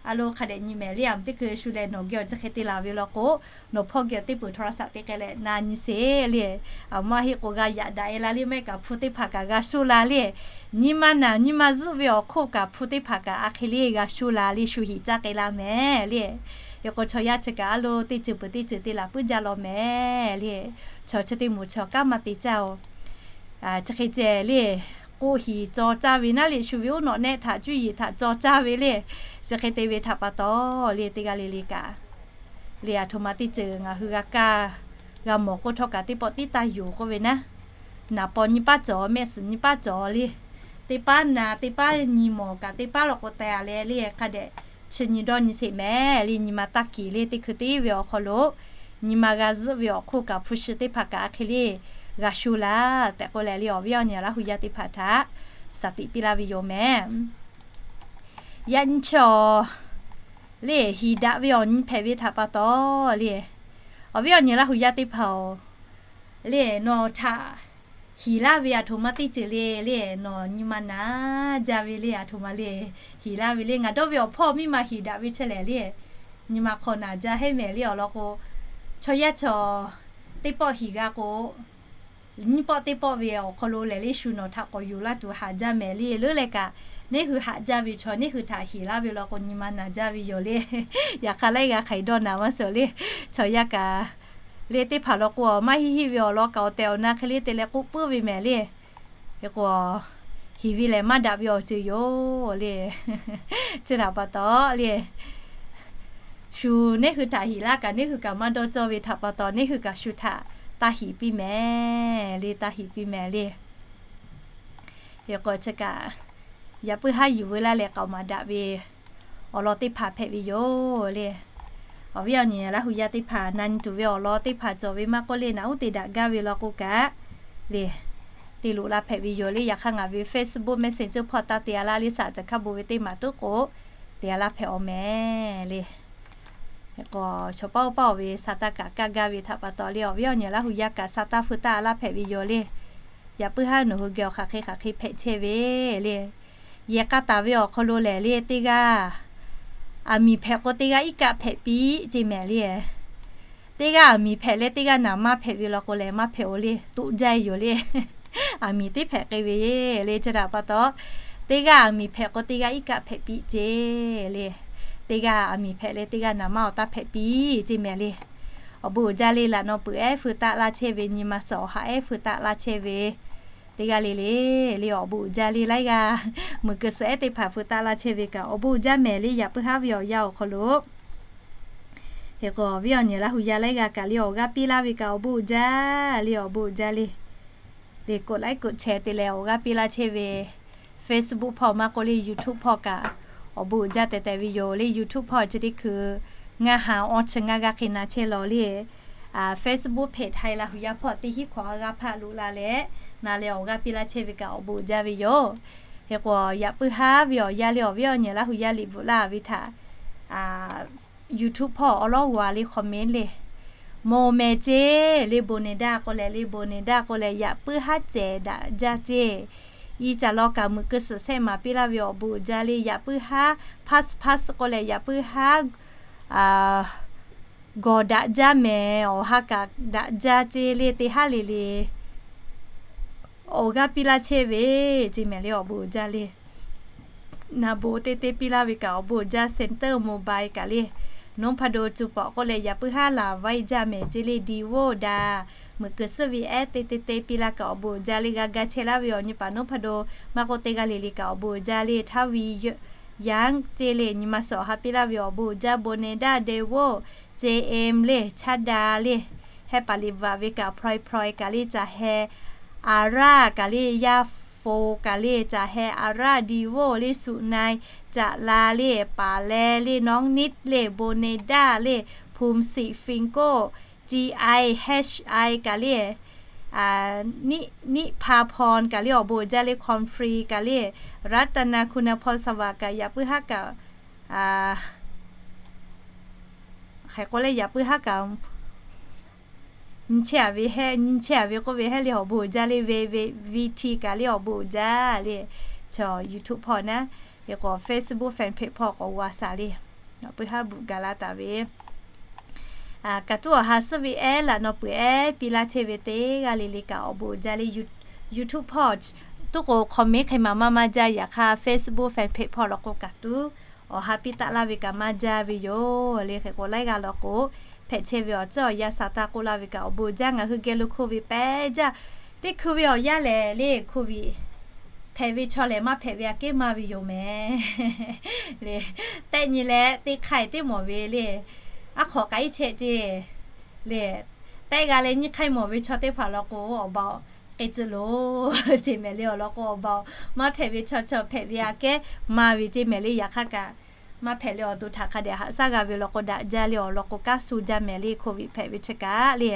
A lo hk'a dehꞈ nyi mehˍ le. Aˬ mvuhˇ teˇ hkui shu leh nawˬ geh awˬ chi hk'e te laˬ ve law k'o, nawˬ hpawˇ geh awˬ teˇ peuˬ โทรศัพท์ te k'ai leh na nyi sheˍ le. Aˬ maˇ heˆ k'o g'a yaꞈ daꞈ-e la le, maˇ heˆ kaꞈ hpu teˇ hpaˍ kaꞈ g'a shoˆ la le. Nyi ma naˬ nyi ma zuhˆ ve awˬ hk'oˆ kaꞈ hpu teˇ hpaˍ kaꞈ a hk'e le g'a shoˆ la le, shu hiˍ caˇ k'ai la mehˍ le. Hk'e k'o chaw yaˇ chi kaꞈ a lo teˇ ceuˬ peuˬ teˇ ceuˬ te laˬ puiˉ jaˇ law mehˍ le. Chaw chi teˇ moˍ chaw kanˉ maˇ te caˇ-oˬ. Chi hk'e ceh le, k'oˆ hiˍ caw caˇ ve naˉ le, shu ve oˉ nawꞈ nehˆ htaꞈ cuˇ yiˍ htaꞈ caw caˇ ve le. Chi hk'e te ve htaꞈ pa taw le, teˇ g'aˇ le le kaꞈ le, aˬ htoꞈ ma teˇ ceuˬ ngaˬ hui g'a kaˇ g'a mawˬ k'oˆ htawˇ kaꞈ teˇ pawˆ tiˉ taˇ yonˍ k'oˆ ve naˉ, naˍ paw nyi paˉ cawˬ, mehˆ suhˍ nyi paˉ cawˬ le. Teˇ paˉ na, teˇ paˉ nyi mawˬ kaꞈ teˇ paˉ law k'o te-a leh le, hk'a dehꞈ chi nyi dawˇ nyi sheˍ mehˍ le. Nyi ma taˇ kiˍ le, teˇ hkui teˇ ve awˬ hk'aw lo nyi ma g'a zuhˆ ve awˬ hk'oˆ kaꞈ hpu shi teˇ hpaˍ kaꞈ a hk'e le g'a shu laˇ tehꞈ k'oˆ leh le, awˬ viˉ awˬ nyi Laˇ huˍ yaˇ teˇ hpaˍ htaꞈ shaˍ tiꞈ piˇ laˇ ve yoˬ mehˍ. Yaꞈ nyi chi awˬ le, hiˍ daꞈ ve awˬ nyi hpehꞈ ve htaꞈ pa taw le, awˬ viˉ awˬ nyi Laˇ huˍ yaˇ teˇ hpaˍ-oˬ, le nawˬ htaꞈ hiˍ laˇ ve aˬ htoꞈ ma teˇ ceuˬ le le, nawˬ nyi ma naˍ jaˇ ve le, aˬ htoꞈ ma le hiˍ laˇ ve le. Ngaˬ dawˇ ve awˬ hpawˇ miˇ ma hiˍ daꞈ ve chehˇ lehˍ le, nyi ma hk'aw naˍ jaˇ heˆ mehˍ le. Awˬ lawn k'o, chaw yaˇ chaw teˇ pawˆ hiˍ g'a k'o, nyiˇ pawˆ teˇ pawˆ ve awˬ hk'aw lo lehˬ le, shu nawˬ htaꞈ k'awꞈ yonˍ laˇ tuˬ haꞈ jaˇ mehˍ le. Leuˉ leh kaꞈ, neˇ hui haꞈ jaˇ ve chaw neˇ hui htaꞈ hiˍ laˇ ve law k'o, nyi ma naˍ jaˇ ve yoˬ le. Yaꞈ hk'aˇ laiˉ g'a hk'aˬ hk'e dawˇ naˍ maˇ suhˍ le. Chaw yaˇ kaꞈ le teˇ hpaˍ law k'o, maˇ hiˆ hiˆ ve awˬ lawn kaꞈ awˬ tehˬ awˬ na hk'e le te leh k'oˆ puiˉ ve mehˍ le. Hk'e k'o, hiˍ ve lehˬ maˇ daꞈ ve awˬ ceuˬ yoˬ le. Chi htaꞈ pa taw le, shu neˇ hui htaꞈ hiˍ laˇ kaꞈ neˇ hui kaꞈ maˇ dawˇ cawˇ ve htaꞈ pa taw, neˇ hui kaꞈ shu htaꞈ taˇ hiˍ piˇ mehˍ le, taˇ hiˍ piˇ mehˍ le. Hk'e k'o chi kaꞈ, yaꞈ puiˉ haˉ yuˬ veu laˇ leh k'aoˍ maˍ daꞈ ve awˬ lawn teˇ hpaˍ hpehꞈ ve yoˬ le. Awˬ viˉ awˬ nyi Laˇ huˍ yaˇ teˇ hpaˍ, na nyi tuˬ ve awˬ lawn teˇ hpaˍ cawˬ ve maˇ k'oˆ le, naꞈ uˉ te daꞈ gaˇ ve law k'o kaꞈ le, te loꞈ la hpehꞈ ve yoˬ le. Yaꞈ hk'aˇ ngaˬ ve Facebook Messenger hpawˇ taˇ te-a laˇ le, shaˍ caˬ hk'a bon ve teˇ maˬ tuˉ k'o, te-a laˇ hpehꞈ-aw mehˍ le. Hk'e k'o, chaw paˇ oˇ paˇ-oˬ ve sa taˇ kaꞈ kaˇ gaˇ ve htaꞈ pa taw le, awˬ viˉ awˬ nyi Laˇ huˍ yaˇ kaꞈ sa taˇ hpui taˇ laˇ hpehꞈ ve yoˬ le. Yaꞈ puiˉ haˉ nawˬ hui geh awˬ hk'aˬ hk'e hk'aˬ hk'e hpehꞈ chehˇ ve le. Yehˬ k'a taˍ ve awˬ hk'aw lo lehˬ le, teˇ g'aˇ aˬ miˍ hpehꞈ k'o teˇ g'aˇ iˉ kaˆ hpehꞈ piˇ ceˇ mehˍ le. Teˇ g'aˇ aˬ miˍ hpehꞈ leh teˇ g'aˇ naˍ manˇ hpehꞈ ve law k'o lehˬ, maˇ hpehꞈ-o le, toˆ jaˇ yoˬ le. Aˬ miˍ teˇ hpehꞈ k'ai ve le. Chi htaꞈ pa taw, teˇ g'aˇ aˬ miˍ hpehꞈ k'o teˇ g'aˇ iˉ kaˆ hpehꞈ piˇ ceˇ le. Teˇ g'aˇ aˬ miˍ hpehꞈ leh teˇ g'aˇ naˍ manˇ awˬ taˇ hpehꞈ piˇ ceˇ mehˍ le. Awˬ bon uiˍ jaˇ le. Laꞈ naw peuˬ ehˉ hpui taˆ laˇ chehˇ ve, nyi ma suhˍ awˬ haꞈ ehˉ hpui taˆ laˇ chehˇ ve, teˇ g'aˇ le le le, awˬ bon uiˍ jaˇ le. Laiˉ g'aˇ meuꞈ keu suhˍ ehˉ teˇ hpaˍ hpui taˆ laˇ chehˇ ve kaꞈ awˬ bon uiˍ jaˇ mehˍ le. Yaꞈ puiˉ haˉ ve awˬ yanˇ awˬ hk'aw lo, hk'e k'o, awˬ viˉ awˬ nyi Laˇ huˍ yaˇ laiˉ g'aˇ kaꞈ le awˬ g'aˇ piˇ laˇ ve kaꞈ awˬ bon uiˍ jaˇ le, awˬ bon uiˍ jaˇ le. Liꞈ กดไลค์ กดแชร์ te leh awˬ g'aˇ piˇ laˇ chehˇ ve Facebook hpawˇ maˇ k'oˆ le YouTube hpawˇ kaꞈ awˬ bon uiˍ jaˇ tehꞈ tehꞈ ve yoˬ le. YouTube hpawˇ chi teˇ hkui ngaˇ ha awˇ chi ngaˇ g'aˇ hk'e na chehˇ law le. Facebook page Thai Laˇ hui yaˇ hpawˇ teˇ hinˉ hkawꞈ ha g'aˇ hpaˆ loꞈ la leh na leh awˬ g'aˇ piˇ laˇ chehˇ ve kaꞈ awˬ bon uiˍ jaˇ ve yoˬ. Hk'e k'o yaꞈ puiˉ haˉ ve awˬ yanˇ le awˬ viˉ awˬ nyi Laˇ hui yaˇ liꞈ bvuhꞈ laˇ ve htaꞈ YouTube hpawˇ awˬ lawˉ g'a le comment le. Moˍ mehˍ ceˇ le, bon ne daˇ k'oˆ leh le, bon ne daˇ k'oˆ leh yaꞈ puiˉ haˉ cehˬ daꞈ jaˇ ceˇ. Iˉ caˬ law kaꞈ meuꞈ keu suhˍ shehˆ maˍ piˇ laˇ ve awˬ bon uiˍ jaˇ le. Yaꞈ puiˉ haˉ pass pass k'oˆ leh yaꞈ puiˉ haˉ gawˬ daꞈ jaˇ mehˍ, awˬ ha kaꞈ daꞈ jaˇ ceˇ le. Teˇ haˉ le le awˬ g'aˇ piˇ laˇ chehˇ ve ceˇ mehˍ le, awˬ bon uiˍ jaˇ le. Na bon teˇ teˇ piˇ laˇ ve kaꞈ awˬ bon uiˍ jaˇ. Center Mobile kaꞈ le, Nongbado cuˇ pawꞈ k'oˆ leh yaꞈ puiˉ haˉ laˬ vaiˇ jaˇ mehˍ ceˇ le. Divo daꞈ meuꞈ keu suhˍ ve ehˉ teˇ teˇ teˇ piˇ laˇ kaꞈ awˬ bon uiˍ jaˇ le. G'a ga chehˇ laˇ ve awˬ nyi paˍ Nongbado maˇ k'oˆ teˇ g'aˇ le le kaꞈ awˬ bon uiˍ jaˇ le. Htaˇ ve yaꞈ ceˇ le, nyi ma suhˍ awˬ ha piˇ laˇ ve awˬ bon uiˍ jaˇ. Bon ne daˇ Devo, Cem le, Chaˇ daꞈ le, heh paˍ liꞈ bvuhꞈ ve kaꞈ Proiproiˍ kaꞈ le, caˬ heh Aˍraˇ kaꞈ le, Yaˇ hpu kaꞈ le, caˬ heh Aˍraˇ Divo le, Suꞈ na-e, caꞈ la le, paˍ leh le, Nawˉ niˆ le, bon ne daˇ le, Hpu siˍ Fin koˆ, Ci-ai, Haˉ-ai kaꞈ le, Niˆ hpa hpaw kaꞈ le awˬ bon uiˍ jaˇ le. Hkawnˍ hpri kaꞈ le, Raˇtaˍnaˍ Hkunˍnaˍ hpaw saˍ vaꞈ kaꞈ yaꞈ puiˉ haˉ kaꞈ hk'e k'oˆ leh yaꞈ puiˉ haˉ kaꞈ nyi chehˇ a ve heh, nyi chehˇ a ve k'oˆ ve heh le awˬ bon uiˍ jaˇ le. Ve ve VT kaꞈ le awˬ bon uiˍ jaˇ le. Chaw YouTube hpawˇ naˉ, hk'e k'o Facebook fan page hpawˇ k'awꞈ g'a shaˍ le. Yaꞈ puiˉ haˉ bvuhꞈ gaˬ la taˍ ve kaꞈ tuˉ awˬ ha suhˉ ve ehˉ laꞈ naw peuˬ ehˉ piˇ laˇ chehˇ ve teˇ g'aˇ le le kaꞈ awˬ bon uiˍ jaˇ le. YouTube hpawˇ tuˉ k'o comment hk'e maˬ maˇ maˇ jaˇ. Yaꞈ hk'aˇ Facebook fan page hpawˇ law k'o kaꞈ tuˉ awˬ ha piˇ taˆ laˇ ve kaꞈ maˇ jaˇ ve yoˬ le. Hk'e k'o laiˉ g'aˇ law k'o hpehꞈ chehˇ ve awˬ tcuhˉ awˬ yanˇ sa taˇ k'oˆ laˇ ve kaꞈ awˬ bon uiˍ jaˇ. Ngaˬ hui geh lo hko ve pehˇ jaˇ. Teˇ hkui ve awˬ yanˇ lehˬ le, hko ve hpehꞈ ve chaw lehˬ maˇ hpehꞈ ve aꞈ kehˉ maˇ ve yoˬ mehˍ le. Tehˆ nyi leh teˇ hk'aiˇ teˇ mawˬ ve le, aˉ hk'awꞈ k'ai chehˇ ceˇ le. Tehˆ g'a leh nyiˇ hk'aiˇ mawˬ ve chaw teˇ hpaˍ law k'o awˬ baˬ k'e tcuh loˬ ceˇ mehˍ le. Awˬ lawn k'o awˬ baˬ maˇ hpehꞈ ve chaw chaw hpehꞈ ve aꞈ kehˉ maˇ ve ceˇ mehˍ le. Yaꞈ hk'aˇ kaꞈ maˇ hpehꞈ leh awˬ to htaꞈ hk'a dehꞈ haꞈ shaˉ g'a ve law k'o daꞈ jaˇ le. Awˬ lawn k'o kanˉ shu jaˇ mehˍ le, hko ve hpehꞈ ve chi kaꞈ le.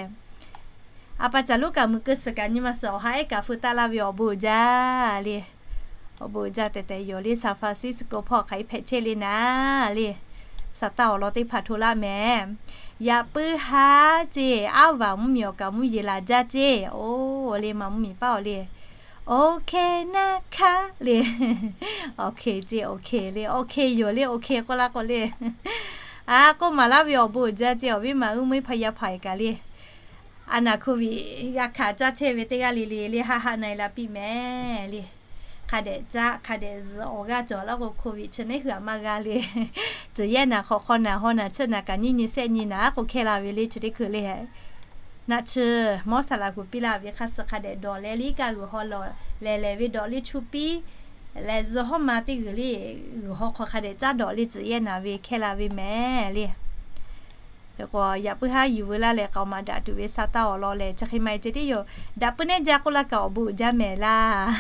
A pa caˬ luˉ kaꞈ meuꞈ keu suhˍ kaꞈ nyi ma suhˍ awˬ ha ehˉ kaꞈ feu taˆ laˇ ve awˬ bon uiˍ jaˇ le. Awˬ bon uiˍ jaˇ tehꞈ tehꞈ yoˬ le. San Francisco hpawˇ hk'aˬ hk'e hpehꞈ chehˇ le naˉ le. Saˍtanˍ awˬ lawn teˇ hpaˍ hto laˇ mehˍ. Yaꞈ puiˉ haˉ ceˇ, aˉ vaˬ mvuhˇmiˬ awˬ kaꞈ mvuhˇ yeˬ laˬ jaˇ ceˇ. Oˇ le, maˬ mvuhˇmiˬ paˉ awˬ le. OK naˇ hkaˇ le. OK ceˇ, OK le, OK yoˬ le, OK k'oˆ laˇ k'o le. A k'oˆ maˍ laˇ ve awˬ bon uiˍ jaˇ ceˇ. Awˬ viˉ ma uˉ meuˇ hpaˇ yaˇ hpaˍ kaꞈ le, a naˬ hko ve g'a hkanˍ caˇ chehˇ ve teˇ g'aˇ le le le haˆ haˆ na-e la piˇ mehˍ le. Hk'a dehꞈ caˇ hk'a dehꞈ zuhꞈ awˬ g'aˇ cawˬ laˇ k'o, hko ve chi neˉ hui aꞈ maˇ g'a le. Tcuhˬ yehˇ naˬ, hk'awꞈ hk'aw naˬ, haw naˬ, chiˇ naˬ kaꞈ nyiˇ nyi shehˆ nyi naˬ k'o hkehˇ la ve le. Chi teˇ hkui le, naˆ tsuhˇ mawˇ saˍ laꞈ hu piˇ laˇ ve hk'a suh hk'a dehꞈ dawˬ leh le, kaˇ g'uiˬ haw lawˬ lehˬ lehˬ ve dawˬ le, chu piˇ lehˬ zuhꞈ hawˉ ma teˇ g'uiˬ le, g'uiˬ haw hk'aw hk'a dehꞈ caˉ dawˬ le, tcuhˬ yehˇ naˬ ve hkehˇ la ve mehˍ le. Hk'e k'o yaꞈ puiˉ haˉ yuˬ veu laˇ lehˬ k'aoˍ maˍ daꞈ tuˬ ve Saˍtanˍ awˬ lawn lehˬ chi hk'e maˇ heˆ ceh tiˉ yoˬ. Daꞈ puiˉ nehˉ jaˇ k'oˆ laˇ kaꞈ awˬ bon uiˍ jaˇ mehˍ laˇ.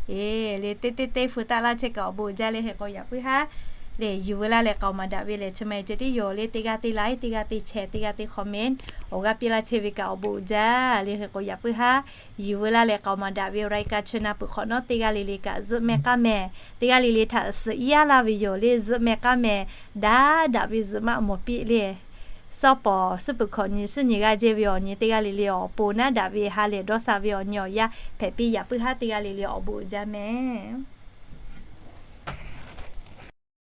E le, teˇ teˇ teˇ feu taˆ laˇ chehˇ kaꞈ awˬ bon uiˍ jaˇ le. Hk'e k'o yaꞈ puiˉ haˉ le yuˬ veu laˇ lehˬ k'aoˍ maˍ daꞈ ve lehˬ chi maˇ heˆ ceh tiˉ yoˬ le. Teˇ g'aˇ teˇ like, teˇ g'aˇ teˇ share, teˇ g'aˇ teˇ comment, awˬ g'aˇ piˇ laˇ chehˇ ve kaꞈ awˬ bon uiˍ jaˇ le. Hk'e k'o yaꞈ puiˉ haˉ yuˬ veu laˇ lehˬ k'aoˍ maˍ daꞈ ve รายการ chi na peuˬ hk'awꞈ nawˉ teˇ g'aˇ le le kaꞈ zuhꞈ meh k'aˇ meh, teˇ g'aˇ le le htaꞈ suhˍ iˉ yaˇ laˇ ve yoˬ le. Zuhꞈ meh k'aˇ meh daꞈ daꞈ ve zuhꞈ maˆ mawˬ piˇ le. Sawˉ pawˍ suhˉ peuˬ hkawꞈ nyi suhˉ nyi g'aˇ jehˇ ve awˬ nyi teˇ g'aˇ le le awˬ pon naˉ daꞈ ve ha lehˬ dawˇ sha ve awˬ nyi awˬ yanˇ hpehꞈ piˇ. Yaꞈ puiˉ haˉ teˇ g'aˇ le le awˬ bon uiˍ jaˇ mehˍ.